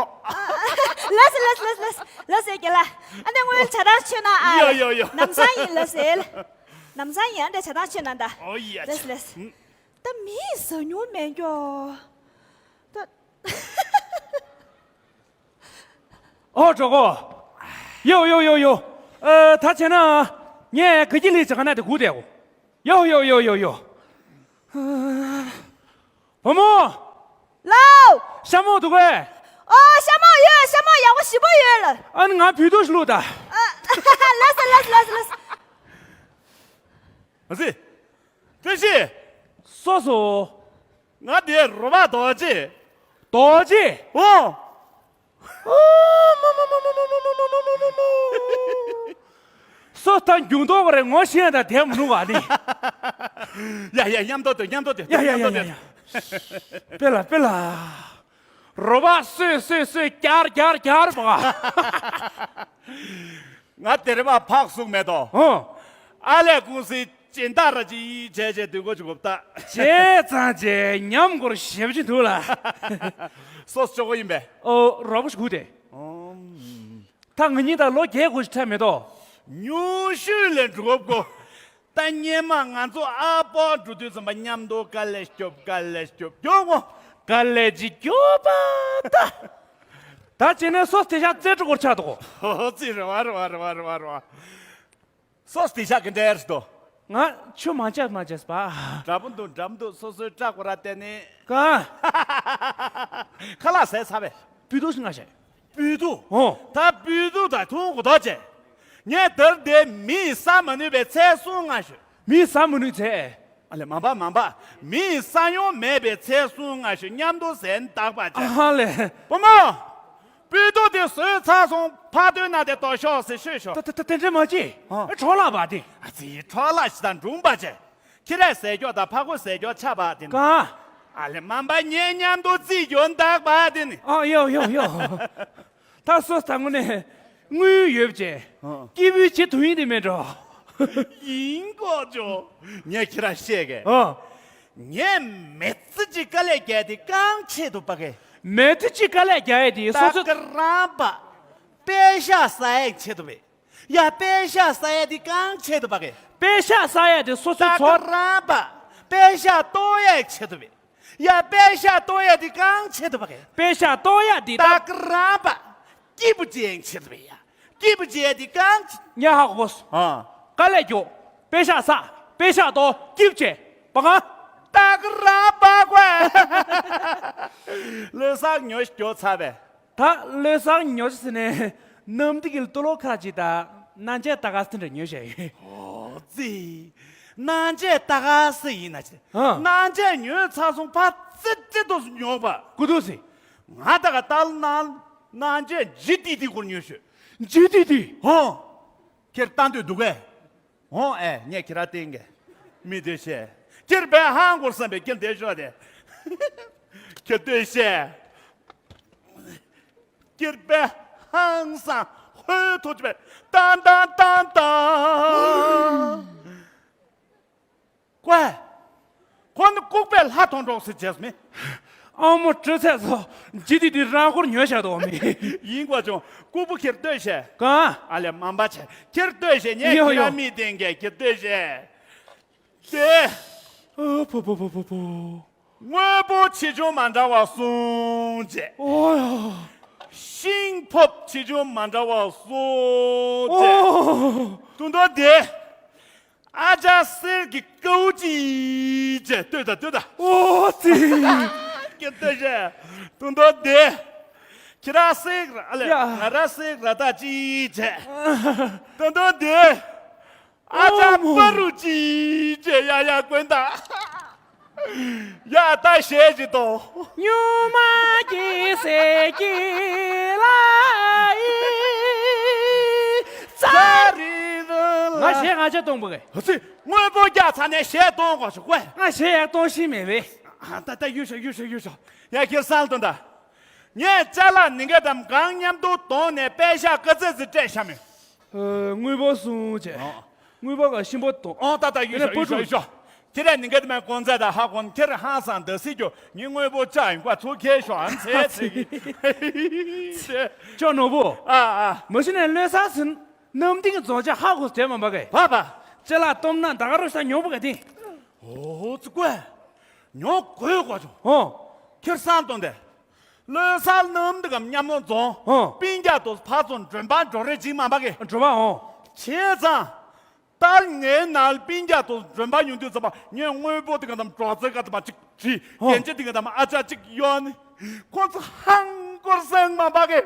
ལེས་ལེས་ལེས་ལེས་ལེས་ཟེར་གྱི་ལ། ཨ་ནི་དངུལ་ཇ་ཐང་མཆོད་ན་ཨ། ཡོ་ཡོ་ཡོ། ལམ་སང་ཡིན་ལེས་ཟེར། ལམ་སང་ཡིན་ཨ་འདྲ་ཇ་ཐང་མཆོད་ན་ད། ཨོ་ཡ། ལེས་ལེས། ད་མིས་ཟ་མྱོང་མེད་ཀྱོ། ད། ཨོ་གྲོགས་པོ། ཡོ་ཡོ་ཡོ་ཡོ། ཨ། ད་བྱས་ན། ངས་དགའ་སྐྱིད་གླིང་ཇ་ཁང་ནང་དེ་སྒུག་བསྡད་གོ། ཡོ་ཡོ་ཡོ་ཡོ་ཡོ། བུ་མོ། ལའོ། ཤ་མོག་འདུག་གས། ཨོ་ཤ་མོག་ཡོད། ཤ་མོག་ཡག་པོ་ཞིམ་པོ་ཡོད་ལ། ཨ་ནི་ང་བུད་ཐུག་ཞིག་བླུགས་ད། ཨ། ལགས་སོ་ལགས་སོ་ལགས་སོ་ལགས་སོ། མ་སི། བཀྲ་ཤིས། སོ་སོ། ང་དེ་རོ་བ་རྡོ་རྗེ། རྡོ་རྗེ། ཨོ། སོ་ད་རྒྱུག་མདོག་རེ་ངོ་ཤེས་ད་དེ་མི་འདུག་ག་ནི། ཡ་ཡ་མཉམ་དུ་སྡོད། མཉམ་དུ་སྡོད། ཡ་ཡ་ཡ་མཉམ་དུ་ཡ་སྡོད། ཡ། དཔེ་ལ་དཔེ་ལ། རོ་བ་སོས་སོས་སོས་རྒྱར་རྒྱར་རྒྱར་བ། ང་དེ་རིང་མ་ཕག་གསུང་མེད་དོ། ཨོ། ཨ་ལས་ཀུང་སིའི་སྦྱིན་བདག་ར་ཅིག་བྱས་བྱས་སྡོད་དགོས་ཅིག་གོ་ད། བྱས་ཙང་བྱས་ཉམས་སྐོར་ཞེ་པོ་ཅིག་འདུག་ལ། སོ་སོ་ཅོག་གོ་ཡིན་པས། ཨོ་རོགས་པ་ཞིག་སྒུག་སྟེ། ཨོམ། ད་ང་གཉིས་ད་ལོ་བརྒྱད་དགུ་ཞིག་འཕྲད་མེད་དོ། ཉུང་ཤོས་ལས་འགྲོ་དགོས་གོ། ད་སྔོན་མ་ང་ཚོ་ཨ་ཕོ་འགྲོ་དུས་ཙམ་པ་མཉམ་དུ་དཀའ་ལས་སྐྱོབ། དཀའ་ལས་སྐྱོབ་སྐྱོབ་ངོ་། དཀའ་ལས་ཅིག་སྐྱོབ་པ་ད། ད་བྱས་ན་སོ་དེ་ཤ་རྩེ་སྤྲུག་སྐོར་ཆགས་འདུག་ཨོ་ཙི་རེ་བ་རེ་བ་རེ་བ་རེ་བ་རེ་བ། སོ་དེ་ཤ་གི་འདྲ་ཡར་སྟོ། ང་ཆུ་མ་ཆག་མ་ཆག་པ། འདྲ་པོ་འདུག་འདྲ་མི་འདུག་སོ་སོའི་སྐྲག་པ་ར་བལྟས་ནས། གང་། ཁ་ལག་ཟས་ཚར་བས། བུད་ཐུག་ཞིག་མངགས་ཤག་བུད་ཐུག་ཨོ། ད་བུད་ཐུག་ད་ཐུང་གོ་ཐག་བཅད། ངས་དེར་དེ་མིས་ཟ་མ་ནུས་པའི་ཚལ་གསུམ་མངགས་ཤོག་མིས་ཟ་མ་ནུས་ཚལ། ཨ་ལེ་མ་འབའ་མ་འབའ། མིས་ཟ་མྱོང་མེད་པའི་ཚལ་གསུམ་མངགས་ཤོག་མཉམ་དུ་ཟས་དག་པ་བྱས། ཨ་ལེ། བུ་མོ། བུད་ཐུག་དེ་ཟོས་ཚར་སོང་། ཕར་འདོན་ན་དེ་དོ་ཤོག་ཟེར་ཤོད་ཤོག་ད་ད་ད་དེ་འདྲ་མ་བྱེད། ཨ། འཕྲོ་བརླག་པ་དེ། ཨ་ཙི་འཕྲོ་བརླག་ཞིག་དང་འབྲུང་པ་བྱས། ཁྱི་རས་ཟས་སྐྱོག་དང་ཕ་གོ་ཟས་སྐྱོག་ཆགས་པ་དེ། གང་། ཨ་ལེ་མ་འབའ་ངེད་མཉམ་དུ་རྩིས་རྒྱུ་འདག་པ་དེ་ནི། ཨ་ཡོ་ཡོ་ཡོ། ད་སོ་ད་དངོས་གནས་དངུལ་ཡོད་བྱས། ཨ། སྐྱིད་པོའི་བྱེད་ཐུབ་ཡིན་དེ་མེད་འགྲོ། ཡིན་གོ་ཅོ། ངས་ཁྱི་ར་བཤད་གས། ཨ། ངས་མི་ཚེ་གཅིག་དཀའ་ལས་རྒྱག་དེ་གང་ཆེད་དུ་པ་གས། མི་ཚེ་གཅིག་དཀའ་ལས་རྒྱག་ཡས་དེ་སོ་སོ། ད་ག་རང་པ། པད་ཤག་ཟ་ཡས་ཆེད་དུ་བས། ཡ་པད་ཤག་ཟ་ཡས་དེ་གང་ཆེད་དུ་བ་གས། པད་ཤག་ཟ་ཡས་དེ་སོ་སོའི་ད་ཚོ། ག་རང་པ། པད་ཤག་གཏོར་ཡས་ཆེད་དུ་བས། ཡ་པད་ཤག་གཏོར་ཡས་དེ་གང་ཆེད་དུ་བ་གས། པད་ཤག་གཏོར་ཡས་དེ་ད་ད། ག་རང་པ། སྐྱིད་པོ་བྱེད་ཡས་ཆེད་དུ་བས་ཡ། སྐྱིད་པོ་བྱེད་ཡས་དེ་གང་ཆེ། ཉ་ཧ་གོ་སོ། ཨ། དཀའ་ལས་རྒྱོབ། པད་ཤག་ཟ། པད་ཤག་གཏོར། སྐྱིད་པོ་བྱེད། བ་ག་ད་ག་རང་པ་གོ། ལོ་གསར་ཉོ་ཞིག་རྒྱོབ་ཚར་བས། ད་ལོ་གསར་ཉོ་ཆ་ཟེར་ནས་གནམ་བདེ་གི་ལྟོ་ལོ་ཁ་ཅིག་དང་སྣ་ཆས་ཏ་ག་སི་འདྲ་ཉོས་བྱས་ཡོད། ཨོ་ཙི། སྣ་ཆས་ཏ་ག་སི་ཡིན་ན་ཅི། ཨ། སྣ་ཆས་ཉོས་ཚར་སོང་ཕ་ཙི་ཙི་ཏོ་སུ་ཉོ་བ། ཀུ་ཏུ་སི། ང་ད་ག་ཏལ་ནང་ནང་ཅན་ཇི་ཏི་ཏི་སྐོར་ཉོས་ཤོད། ཇི་ཏི་ཏི། ཧོ། ཁྱེད་ལྟ་འདོད་འདུག་གས། ཧོ་ཨེ་ངས་ཁྱེད་ར་བསྟན་གས། མི་དེ་ཤེས། ཁྱེད་པའི་ཧང་སྐོར་བསམ་པའི་ཁྱེད་དེ་ཤོག་དེ། ཁྱེད་དེ་ཤེས། ཁྱེད་པའི་ཧང་སང་ཧོའི་ཐོག་ཅི་པའི་ཏང་ཏང་ཏང་ཏང་། ཀོ། ཁོ་ནི་ལྐུགས་པའི་ལྷ་མཐོང་གྲོགས་སུ་བྱས་མེད། ཨ་མོ་སྤྲོད་ཚད་སོ། ཇི་ཏི་ཏི་རང་སྐོར་ཉོས་བཞག་དོ་མི། ཡིན་གོ་བྱུང་ལྐུགས་པོ་ཁྱེར་ལྟོས་ཤེས། གང་། ཨ་ལས་མམ་པ་ཆེ་ཁྱེར་ལྟོས་ཤེས་ངས་ཡོ་ཁྱེད་ཡོ། ར་མི་བསྟན་གས་ཁྱེར་ལྟོས་ཤེས། དེ། ཨ་ཕོ་ཕོ་ཕོ་ཕོ་ཕོ། དངོས་པོ་ཆེ་ཆུང་མ་འདྲ་བ་གསུམ་བྱས། ཨོ་ཡ། ཤིང་ཕོབ་ཆེ་ཆུང་མ་འདྲ་བ་གསུམ་བྱས། ཨོ། དུང་དོ་དེ། ཨ་ཅག་གསེར་གྱི་ཀའུ་ཅི་བྱས་ལྟོས་དང་ལྟོས་དང་། ཨོ་ཙི། ཀྱེ་ལྟོས་ཤེས། དུང་དོ་དེ། ཁྱེད་ར་གསེར་ར་ཨ་ལས་ཡ། ང་ར་གསེར་ར་ད་ཅི་བྱས། དུང་དོ་དེ། ཨ་ཅག་ཨོ་མོ། པ་རུ་ཅི་བྱས་ཡ་ཡ་ཀུན་ད། ཡ་ད་ཞེས་ཅི་དོ། སྨྱུག་མ་གི་སེ་གི་ལ་ཡི་ཙ་རི་རི་ལ། ང་ཞེས་ང་ཅག་གཏོང་བུ་གས། ཧ་ཙི་དངོས་པོ་རྒྱག་ཚར་ནས་ཞེས་གཏོང་དགོས་ཤོག་ཀོ། ང་ཞེས་ཡ་གཏོང་ཤི་མེད་བས། ད་ད་ཡུ་ཤོ་ཡུ་ཤོ་ཡུ་ཤོ། ཡ་ཁྱེར་སང་དོན་ད། ངས་ཅ་ལག་ནི་ག་དམ་གང་མཉམ་དུ་དོང་ནས་པད་ཤག་ཀ་ཙེ་ཙི་སྤྲད་ཤ་མེད། ཨ། དངུལ་ཕོར་གསུམ་བྱས། ཨོ། དངུལ་ཕོར་ག་ཤིང་ཕོར་དང་། ཨོ་ད་ད་ཡུལ་ཤོག་ཡུལ་ཤོག་ཡུལ་ཤོག་ཁྱེད་ར་ནི་ག་དམ་གོང་ཚད་ད་ཧ་གོ་ཁྱེད་ར་ཧང་སང་ད་སི་རྒྱོ་ངའི་དངུལ་ཕོར་ཅག་ཡིན་ཀ་ཚུར་ཁྱེར་ཤོག་ཨ་ཚེ་ཚེ་གི། ཅོ་ནོར་བུ། ཨ་ཨ། མ་གཞི་ནས་བློས་བཟང་ཟིན། གནམ་ལྡིང་རྫོང་ཆ་ཧ་གོ་དྲན་མ་པ་གས། བ་བ། ཅ་ལག་སྟོབས་ན་ད་ག་རུ་ས་ཉོ་བ་ག་དེ། ཨོ་ཙི་ཀོ། ཉོ་དགོས་གོ་ཆུང་། ཨོ། ཁྱེར་སང་དོན་དེ། བློས་བཟང་ནམ་འདི་གམ་མཉམ་ལོ་རྫོང་། ཨོ། པིན་རྒྱ་དོ་ཕ་ཚོ་མགྲོན་པ་འགྲོ་རེ་ཅིག་མ་པ་གི། འགྲོ་བ་ཨོ། བྱས་ཙང་། ཏར་ངའི་ནང་པིན་རྒྱ་དོ་མགྲོན་པ་ཡོང་དུས་ཙམ་པ་ངས་དངོས་པོ་འདི་ག་དམ་གྲོགས་རྩེ་ག་དམ་ཅིག་བྲིས། ཨོ། རྒྱན་ཆ་འདི་ག་དམ་ཨ་ཅག་ཅིག་གཡོན། ཁོ་ཚོ་ཧང་སྐོར་སེང་མ་པ་གི།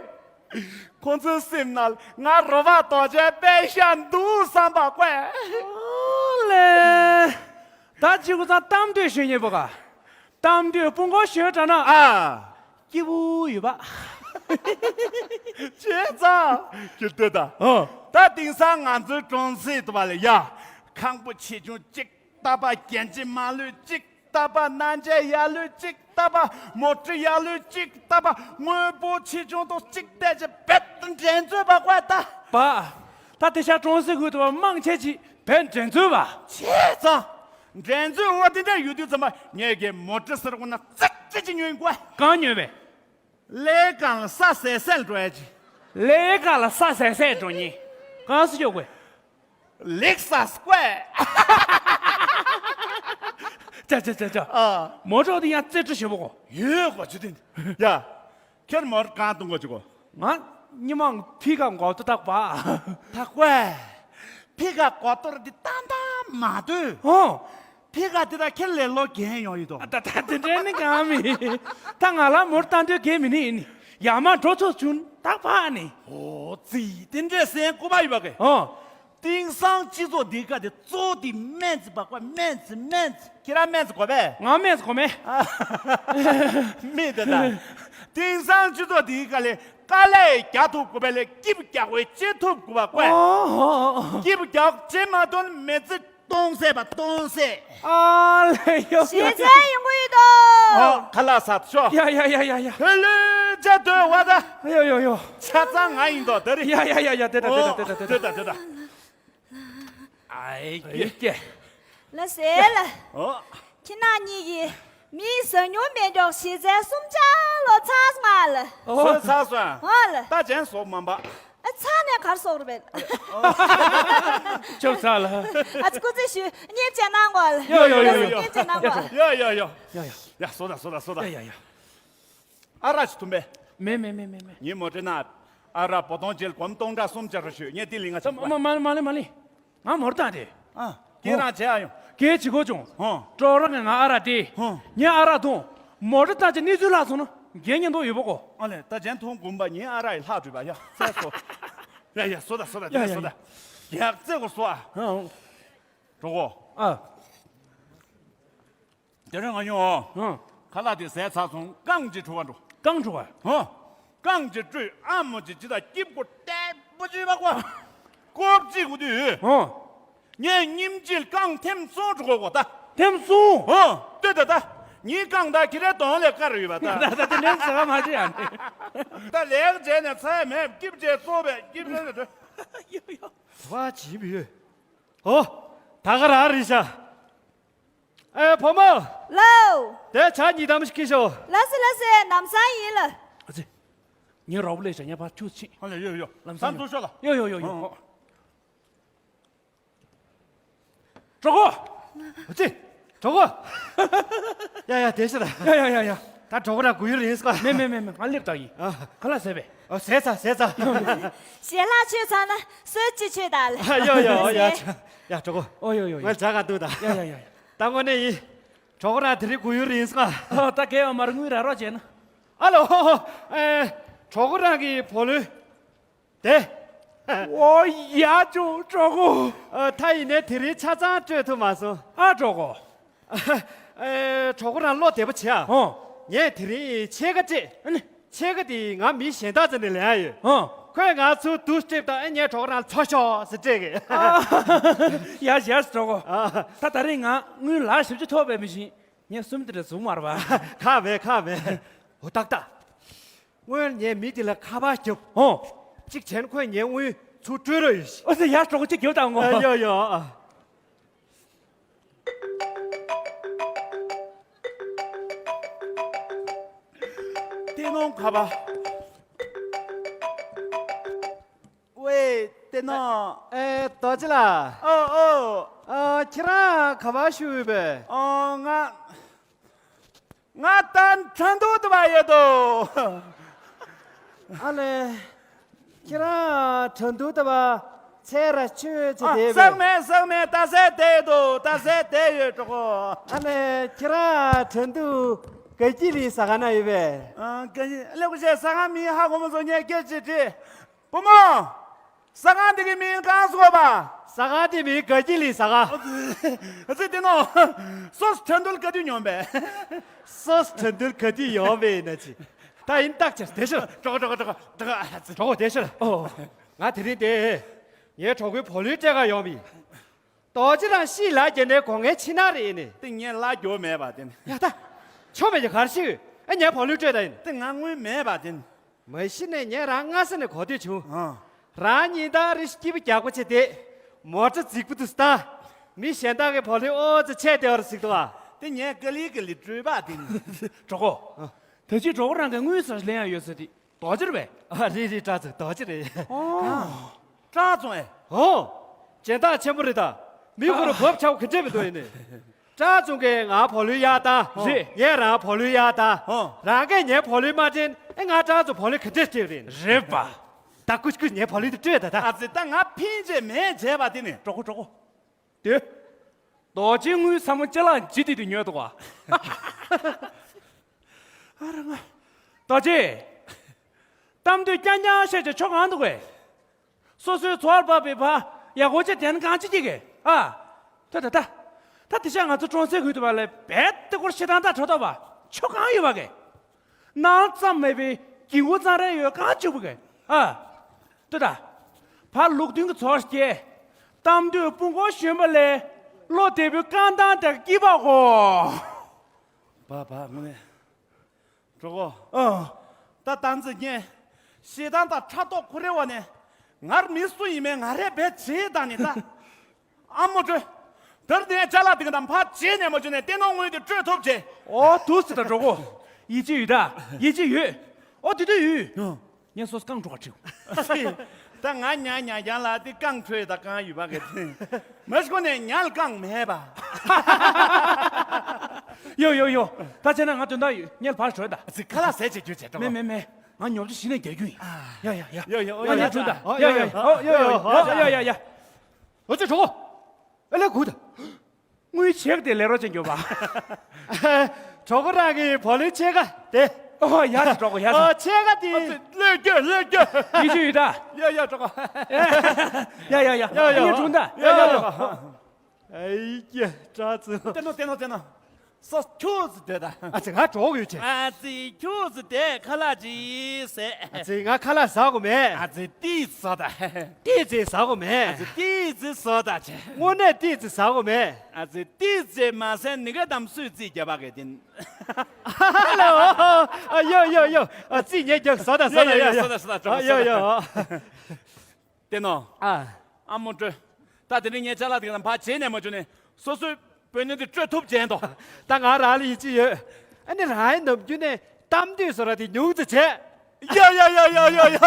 ཁོ་ཚོའི་སེམས་ནང་ང་རོ་བ་དོ་ཅན་པད་ཤག་འདུག་བསམ་པ་ཀོ། ཨོ་ལེ། ད་ཅི་གུ་ཚང་གཏམ་འདོད་ཞུ་ཉེ་པོ་ག་གཏམ་འདོད་སྤུ་མགོ་ཞོན་དྲ་ན། ཨ། སྐྱིད་པོ་ཡོད་པ། བྱས་ཙང་། ཁྱེད་ལྟོས་ད། ཨོ། ད་དེང་སང་ང་ཚོའི་གྲོང་གསེབ་དུ་བ་ལ་ཡ། ཁང་པ་ཆེ་ཆུང་གཅིག་ལྟ་བ། རྒྱན་ཆ་མ་ལུས་གཅིག་ལྟ་བ། སྣ་འདྲེན་ཡ་ལུས་གཅིག་ལྟ་བ། མོ་ཊ་ཡ་ལུས་གཅིག་ལྟ་བ། དངོས་པོ་ཆེ་ཆུང་དང་གཅིག་བལྟས་ཅི་བེད་དུ་འགྲན་རྩོད་པ་ཀོ་ད། པ། ད་དེ་ཤ་གྲོང་གསེབ་ཁུལ་དུ་བ་མང་ཆེ་ཅིག་བེད་འགྲན་རྩོད་པ། བྱས་ཙང་། འགྲན་རྩོད་འོ་དེ་འདྲ་ཡོད་དུས་ཙམ་པ་ངས་ཀྱི་མོ་ཊ་ཟེར་གོ་ན་ཙིག་ཙིག་ཅིག་ཉོས་ཀོ། གང་ཉོས་པས། ལས་གང་ལ་ས་ཟད་ཟད་འགྲོ་ཡ་ཅི། ལས་གང་ལ་ས་ཟད་ཟད་འགྲོ་ཉེ། གང་སུ་ཅོག་གོ། ལེགས་ས་སྐོས། ཅ་ཅ་ཅ་ཅ། ཨ། མོ་ཊ་དེ་ཡང་རྩེ་གྲུ་ཞེ་པོ་གོ། ཡོད་གོ་ཅི་དེ། ཡ། ཁྱེད་མོ་ཊ་གང་གཏོང་གོ་ཅི་གོ། ང་། ཉི་མ་ཕི་ཀ་འགོག་ཏུ་ཐག་པ། ཐག་པ། ཕི་ཀ་འགོག་ཏུ་ར་དེ་ཏན་ཏན་མ་དུས། ཨོ། ཕི་ཀ་དེ་ད་ཁྱེད་ལས་ལོ་རྒན་ཡོང་ཡི་དོ། ད་ད་དེ་འདྲ་ནི་གང་མི། ད་ང་ལ་མོ་ཊ་ཏན་ཏོའི་རྒན་མི་ནི་ཡིན་ནི། ཡ་མ་འགྲོ་ཚོ་བྱུང་ཐག་པ་ནི། ཨོ་ཙི་དེ་འདྲ་སེང་ཀུ་པ་ཡི་བ་གེ། ཨོ། དེང་སང་སྤྱི་ཚོགས་འདི་ག་དེ་གཙོ་དེ་སྨན་རྩིས་པ་ཀོ། སྨན་རྩིས་སྨན་རྩིས། ཁྱེད་རང་སྨན་རྩིས་གོ་བས། ང་སྨན་རྩིས་གོ་མེད། མི་དེ་ད། དེང་སང་སྤྱི་ཚོགས་འདི་ག་ལས་དཀའ་ལས་རྒྱག་ཐུབ་དགོས་པས་ལས་སྐྱིབས་རྒྱག་པའི་ཅི་ཐུབ་དགོས་པ་ཀོ། ཨོ། སྐྱིབས་རྒྱག་ཅི་མ་ཐོན་མི་ཚེ་སྟོང་ཟད་པ་སྟོང་ཟད། ཨ་ལས་ཡོ་ཡོ་ཞེ་ཡོ། ཚན་ཡོང་གི་ཡོད་དོ། ཨོ་ཁ་ལག་ཟ་ཤོག་ཡ་ཡ་ཡ་ཡ་ཡ། ཧེ་ལུ་ཅ་དོ་བ་ད། ཡོ་ཡོ་ཡོ། ཆ་ཚང་ང་ཡིན་དོ་དེ་རེད། ཡ་ཡ་ཡ་ཡ་ཡ་དེ་ད་དེ་ད་དེ་ད་དེ་ད། དེ་ད་དེ་ད། ཨའི་ཀྱེ། ལ་ཟེ་ལ། ཨོ། ཁྱེད་རང་གཉིས་ཀྱིས་མིའི་ཟ་མྱོང་མེད་མགྱོགས་ཞེ་ཚན་གསུམ་ཆ་ལོ་ཚར་སོང་ང་ལ། ཨོ། ཚར་སོང་། ཨོ་ལ། ད་ཅན་སོག་མམ་པ། ཨ་ཚར་ནས་གར་སོག་རུ་བེད། ཅོབ་ཚར་ལ། ཨ་ཙི་སྐུ་ཚེ་ཞུ་ཉེར་བྱས་གནང་གོ་ལ། ཡོ་ཡོ་ཡོ་ཡོ། ཉེར་བྱས་གནང་གོ་ལ། ཡོ་ཡོ་ཡོ། ཡ་ཡ་ཡ། ཡ་སོ་ད་སོ་ད་སོ་ད། ཡ་ཡ་ཡ། ཨ་རག་ཅིག་འཐུང་པས། མེད་མེད་མེད་མེད་མེད། ངའི་མོ་ཊའི་ནང་ཨ་རག་བོ་དོང་ཅིལ་སྒོར་མོ་སྟོང་ཕྲག་གསུམ་ཅིག་རག་ཤོག་ངས་དེ་ལེན་ག་ཕྱིན་མ་མ་མ་ལེན་མ་ལེན། ང་མོ་ཊ་བཏང་སྟེ། ཨ། ཁྱེད་རང་བྱས་ཨ་ཡོང་། ཁྱེད་ཅི་གོ་བྱུང་། ཧོ། ཀྲོ་ར་ངས་ང་ཨ་རག་སྟེ། ཧོ། ངས་ཨ་རག་འཐུང་། མོ་ཊ་བཏང་ཅིག་གནས་ཚུལ་ལྷག་སོང་ན་རྒྱན་ཉན་མདོག་ཡོད་པོ་གོ། ཨ་ལས་ད་གྱེན་མཐོང་དགོན་པ་ངའི་ཨ་རག་ཡི་ལྷག་བྲིས་པ་ཡ་ཚལ་སོ། ཡ་ཡ་སོ་ད་སོ་ད་ཡ་ཡ་སོ་ད། ཡ་རྩེ་གོ་སོ་ཨ། ཨ། གྲོགས་གོ། ཨ། དེ་རིང་ང་ཉོ། ཨང་། ཁ་ལག་དེ་ཟས་ཚར་སོང་རྐང་གཅིག་འཁྲུ་བ་འགྲོ། རྐང་བྲོ་བ། ཧོ། རྐང་གཅིག་བྲོས། ཨ་མོ་གཅིག་ཇི་ལྟར་སྐྱིབས་ཀོ་ཏེ་པོ་ཅི་བ་ཀོ། ཀོབ་ཅིག་གུ་དུས། ཧོ། ངས་ཉིན་གཅིག་རྐང་ཐེམ་སོང་འགྲོ་གོ་ད། ཐེམ་སོང་། ཧོ། ལྟོས་ད་ད། ཉིན་རྐང་ད་ཁྱི་རེ་གདོང་ལས་དཀར་ཡོད་པ་ད། ད་ད་དེ་ནས་ཟ་བ་མ་བྱེད་ཡ་ནི། ད་ལེགས་བྱས་ནས་ཚ་ཡ་མེད་སྐྱིབས་བྱས་ཙོ་བས་སྐྱིབས་ལ་ལ་བྲོས། ཡོ་ཡོ། བ་ཇི་བི་ཡོད། ཨོ། ད་ག་རང་རེད་ཤག་ཨེ་བུ་མོ། ལའོ། དེ་ཇ་གཉིས་དམ་ཞིག་ཁྱེར་ཤོག་ལ་སེ་ལ་སེ་ལམ་སང་ཡིན་ལ། ཨ་ཙི། ངའི་རོགས་པ་ལས་བྱ་ངས་ཕར་ཁྱུག་ཕྱིན། ཨ་ལེ་ཡོ་ཡོ། ལམ་སང་ད་འགྲོ་ཤོག་ལ། ཡོ་ཡོ་ཡོ་ཡོ། ཨོ། གྲོགས་པོ། ཨ་ཙི། གྲོགས་པོ། ཡ་ཡ་དེ་ཤི་ལ། ཡ་ཡ་ཡ་ཡ། ད་གྲོགས་པོ་ར་གུ་ཡུར་ཡིན་སྐོ། མེ་མེ་མེ་མེ་ང་སླེབས་ད་ཡིན། ཨ། ག་ལ་ཟེར་བས། ཨོ་ཟས་ཚ་ཟས་ཚ། ཞལ་ལག་མཆོད་ཚར་ན་གསོལ་ཅིག་མཆོད་དང་ལ། ཡོ་ཡོ་ཡ་ཡ། གྲོགས་པོ། ཨོ་ཡོ་ཡོ་ཡོ། ང་ཇ་ག་འདུག་ད། ཡ་ཡ་ཡ་ཡ། ད་དངོས་གནས་ཡིན། གྲོགས་པོ་རང་དེ་རིང་གུ་ཡུར་ཡིན་སོང་ཨ། ད་གས་ཡོད་མ་རེད་དངུལ་རག་རོགས་བྱས་ན། ཨ་ལོ། ཨེ། གྲོགས་པོ་རང་གི་བུ་ལོན། དེ། ཨོ་ཡ་ཅོ་གྲོགས་པོ། ཨ། ད་ཡིན་ནའི་དེ་རིང་ཆ་ཚང་སྤྲོད་ཐུབ་མ་སོང་། ཨ་གྲོགས་པོ། ཨེ། གྲོགས་པོ་རང་བློ་བདེ་པོ་བྱེད་ཨ། ཨོ། ངས་དེ་རིང་ཕྱེད་ཀ་སྤྲད། ཨ་ནི། ཕྱེད་ཀ་དེ་ང་མི་གཞན་དག་ཚོ་ནས་ལེན་ཡ་ཡོད། ཨོ། ཁོས་ང་ཚོ་དུ་སྤྲད་དང་ཨེ་ངས་གྲོགས་པོ་རང་ལ་ཚོ་ཤོག་ཟེར་སྤྲད་གི། ཡ་ཡ་གྲོགས་པོ། ཨ། ད་ད་རིང་ང་དངུལ་ལག་བཞི་བཅུ་ཐོབ་པའི་མི་ཤིང་ངས་གསུམ་དེ་འདྲ་བཟུང་མ་རེད་པ། ཁག་མེད་ཁག་མེད། འོ་ཏག་ཏག་སྔོན་ངས་མི་དེ་ལ་ཁ་པར་བརྒྱབ། ཨོ། གཅིག་བྱས་ན་ཁོས་ངའི་དངུལ་ཚུར་སྤྲོད་རོགས་ཡོད་ཤི། ཨོ་ཙི་ཡ་གྲོགས་པོ་གཅིག་རྒྱོབ་དང་ངོ་། ཨ་ཡོ་ཡོ། ཏེ་ནོ་ཁ་པར། ཝེ་ཏེ་ནོ། ཨེ་རྡོ་རྗེ་ལགས། ཨོ་ཨོ། ཨ་ཁྱེད་རང་ག་པར་བཞུགས་ཡོད་པས། ཨོ་ང་། ང་ད་ཁྲིན་ཏུའུ་དུ་བ་ཡོད་དོ། ཨ་ལེ། ཁྱེད་རང་ཁྲིན་ཏུའུ་དུ་བ་ཚེ་ར་ཆོས་ཚེ་ཨ་དེ་བས། ཟག་མེད་ཟག་མེད་ད་ཟེ་དེ་ཡོད་དོ་ད་ཟེ་དེ་ཡོད་གྲོགས་པོ། ཨ་ལེ་ཁྱེད་རང་ཁྲིན་ཏུའུ་དགའ་སྐྱིད་ལི་ཟ་ཁང་ན་ཡོད་པས། ཨ་དགའ་སྐྱིད་ལེ་ཀུ་ཤེ་ཟ་ཁང་མི་ཧ་གོ་མོ་ཚོ་ངས་སྐད་ཅིག་དྲིས། བུ་མོ། ཟ་ཁང་འདི་གི་མིང་གང་ཟེར་བ། ཟ་ཁང་འདི་མིང་དགའ་སྐྱིད་ལི་ཟ་ཁང་། ཨ་ཙི་དེ་ནོ། སོ་སོ་ཁྲིན་ཏུའུ་ག་དུས་ཡོང་པས། སོ་སོ་ཁྲིན་ཏུའུ་ག་དུས་ཡོང་པས་ན་ཅི། ད་ཡིན་རྟགས་ཆེ་དེ་ཤོད། གྲོགས་པོ་གྲོགས་པོ་གྲོགས་པོ་གྲོགས་པོ་ཨ་ཙི། གྲོགས་པོ་དེ་ཤོད། ཨོ། ང་དེ་རིང་དེ། ངའི་གྲོགས་པོའི་བུ་ལོན་སྤྲད་ག་ཡོང་པས། རྡོ་རྗེ་རང་ཤི་ལ་རྒྱ་ནས་སྒོ་ངའི་ཕྱི་ནང་རེད་ནི། དེ་ངས་ལ་རྒྱོ་མེད་པ་དེ་ནི། ཡ་ད། ཆོ་མེད་ཀྱི་གར་ཤི་ཨེ་ངའི་བུ་ལོན་སྤྲོད་ད་ཡིན། དེ་ང་དངུལ་མེད་པ་དེ་ནི། མ་གཞི་ནས་ངས་རང་སྔ་ས་ནས་གོ་ཐོས་བྱུང་། ཨ། རང་ཉིན་ལྟར་རེ་སྐྱིད་པོ་རྒྱག་པོ་བྱས་ཏེ། མོ་ཊ་རྫིག་པོ་འདུག་སྟངས། མི་གཞན་དག་གི་བུ་ལོན་ཨོ་ཙི་ཆད་བསྡད་པ་རེད་ཟིག་འདུག་ཨ། དེ་ངས་ཀ་ལི་ཀ་ལི་སྤྲོད་པ་དེ་ནི། གྲོགས་པོ། ཨ། ད་ཅི་གྲོགས་པོ་རང་གི་དངུལ་ཟ་ལེན་ཡ་ཡོད་ཟེར་དེ། རྡོ་རྗེ་རེད་པས། ཨ་རེད་རེད་བཀྲ་ཚོ་རྡོ་རྗེ་རེད། ཨོ། བཀྲ་ཚོ་ཨེ། ཨོ། སྦྱིན་བདག་ཆེན་པོ་རེད་ད། མི་ཁོ་རང་བབ་ཆགས་ག་འདྲས་མི་འདུག་ཡིན་ནི། བཀྲ་ཚོ་གིས་ང་བུ་ལོན་གཡར་ད། རེད། ངས་རང་བུ་ལོན་གཡར་ད། ཨོ། རང་གིས་ངའི་བུ་ལོན་མ་སྤྲད་ཨེ་ང་བཀྲ་ཚོ་བུ་ལོན་ག་འདྲས་སྤྲད་རེད། རེད་པ། ད་ཀུ་ཀུ་ངའི་བུ་ལོན་དེ་སྤྲོད་ད་ད། ཨ་ཙི་ད་ང་ཕིན་ཅེ་མེད་བྱས་པ་དེ་ནི། གྲོགས་པོ་གྲོགས་པོ། དེ། རྡོ་རྗེ་དངུལ་ཚང་མ་ཅ་ལག་ཇི་དེ་དུ་ཉོས་འདུག་བ། ཨ་ར་ང་། རྡོ་རྗེ། གཏམ་དུས་རྐྱང་རྐྱང་བཤད་ཀྱི་ཆོ་གང་འདུག་གས། སོ་སོའི་འཚོ་བར་བབས་པའི་བ་ཡག་པོ་ཅིག་དན་གང་ཅི་ཅི་གས་ཨ། ད་ད་ད། ད་དེ་ཤ་ང་ཚོ་གྲོང་གསེབ་ཁུལ་དུ་བ་ལས་བེད་དེ་སྐོར་ཤི་ཐང་ད་གྲོ་ད་བ་ཆོ་གང་ཡོད་བ་གས། ནང་ཙམ་མེད་པའི་གྱི་འུ་ཙང་རེ་ཡོད་གང་བཅུག་པོ་གས་ཨ། ལྟོས་ད། ཕར་ལུགས་མཐུན་གྱི་ཚོར་སྐྱེ། གཏམ་དུས་སྤུ་མགོ་གཞོན་པ་ལས་བློ་བདེ་པོའི་རྐང་ཐང་དང་སྐྱིད་པ་གོ། བ་བ་དངོས་གནས། གྲོགས་པོ། ཨ། ད་ད་འཛི་ངས། ཞེ་སྡང་དང་ཕྲག་དོག་ཁོ་རེ་བ་ནས། ངར་མི་སུ་ཡིན་མེད་ང་རེ་བས་བྱེད་དང་ནི་ད། ཨ་མོ་དྲོས། དེར་ནས་ཅ་ལག་དེ་ག་དང་ཕར་བྱེད་ནས་མ་བྱུང་ནས་ཏེ་ནོ་དངུལ་དེ་སྤྲོད་ཐུབ་བྱེད། ཨོ་དུ་སི་ད་གྲོགས་པོ། ཡིད་ཆེས་ཡོད་ད། ཡིད་ཆེས་ཡོད། ཨོ་དེ་དུས་ཡོད། ཨོ། ངས་སོ་སོ་རྐང་བྲོ་ག་ཁྲིའུ། ད་ང་ཉ་ཉ་རྒྱང་ལ་དེ་རྐང་བྲོས་ད་རྐང་ཡོད་པ་ག་དེ། མ་ཤི་ཁོ་ནས་ཉལ་རྐང་མེད་པ། ཡོ་ཡོ་ཡོ། ད་བྱས་ན་ང་དོན་དག་ཡོད་ཉལ་བར་བྲོས་ད། ཚིག་ཁ་ལག་ཟས་བྱེད་རྒྱུ་བྱེད་གྲོགས། མེད་མེད་མེད། ང་ཉོབ་ཆུ་ཞིག་ནས་རྒྱག་རྒྱུ་ཡིན། ཡ་ཡ་ཡ། ཡོ་ཡོ་ཡོ་ཡོ་ཡོ་ཡོ་ཡོ་ཡོ་ཡོ་ཡོ་ཡོ་ཡོ་ཡོ་ཡོ་ཡོ། ཨོ་ཙི་གྲོགས། ཨ་ལེ་གུ་ད། དངུལ་ཆེ་ག་དེ་ལས་རོགས་ཅན་འགྱོ་བ། གྲོགས་པོ་རང་གི་བུ་ལོན་ཆེ་ག་དེ། ཨོ་ཡ་དེ་གྲོགས་པོ་ཡ་དེ། ཨོ་ཆེ་ག་དེ། ཨོ་ཙི་ལོས་སྐྱོ་ལོས་སྐྱོ། ཡིད་ཆེས་ཡོད་ད། ཡ་ཡ་གྲོགས་པོ། ཡ་ཡ་ཡ། ཡ་ཡ། ཡ་ཡ་གྲོགས་པོ། ཨེ་ཀྱེ་དྲག་ཙུ། ཏེ་ནོ་ཏེ་ནོ་ཏེ་ནོ། སོ་ཁྱོད་ཚོ་དེ་ད། ཨ་ཙི་ང་གྲོགས་ཡོད་ཅེ། ཨ་ཙི་ཁྱོད་ཚོ་དེ་ཁ་ལག་ཅིག་ཟས། ཨ་ཙི་ང་ཁ་ལག་ཟ་གོ་མེད། ཨ་ཙི་ཏི་ཟ་ད། ཏི་ཙི་ཟ་གོ་མེད། ཨ་ཙི་ཏི་ཙི་ཟ་ད་ཅེ། དངོས་གནས་ཏི་ཙི་ཟ་གོ་མེད། ཨ་ཙི་ཏི་ཙི་མ་ཟས་ནི་ག་དམ་སུས་རྩིས་རྒྱབ་པ་གི་དིན། ཧ་ལོ། ཨ་ཡོ་ཡོ་ཡོ། ཨ་ཙི་ཉེ་རྒྱག་ཟ་ད་ཟ་ད་ཡོ་ཡོ་ཡོ། ཟ་ད་ཟ་ད་ཨ་ཡོ་ཡོ། དེ་ནོ། ཨ། ཨ་མོ་སྤྲོད། ད་དེ་རིང་ངའི་ཅ་ལག་དེ་དང་ཕར་བྱེད་ནས་མ་བྱུང་ནས་སོ་སོའི་བུ་ནི་དེ་སྤྲོད་ཐུབ་བྱས་འདུག་ད་ང་རང་ལ་ཡིད་ཆེས་ཡོད། ཨ་ནི་རང་ཡི་ནམ་རྒྱུན་ནས་གཏམ་དུས་སོ་ར་དེ་ཉུང་ཙམ་བྱས། ཡ་ཡ་ཡ་ཡ་ཡ་ཡ།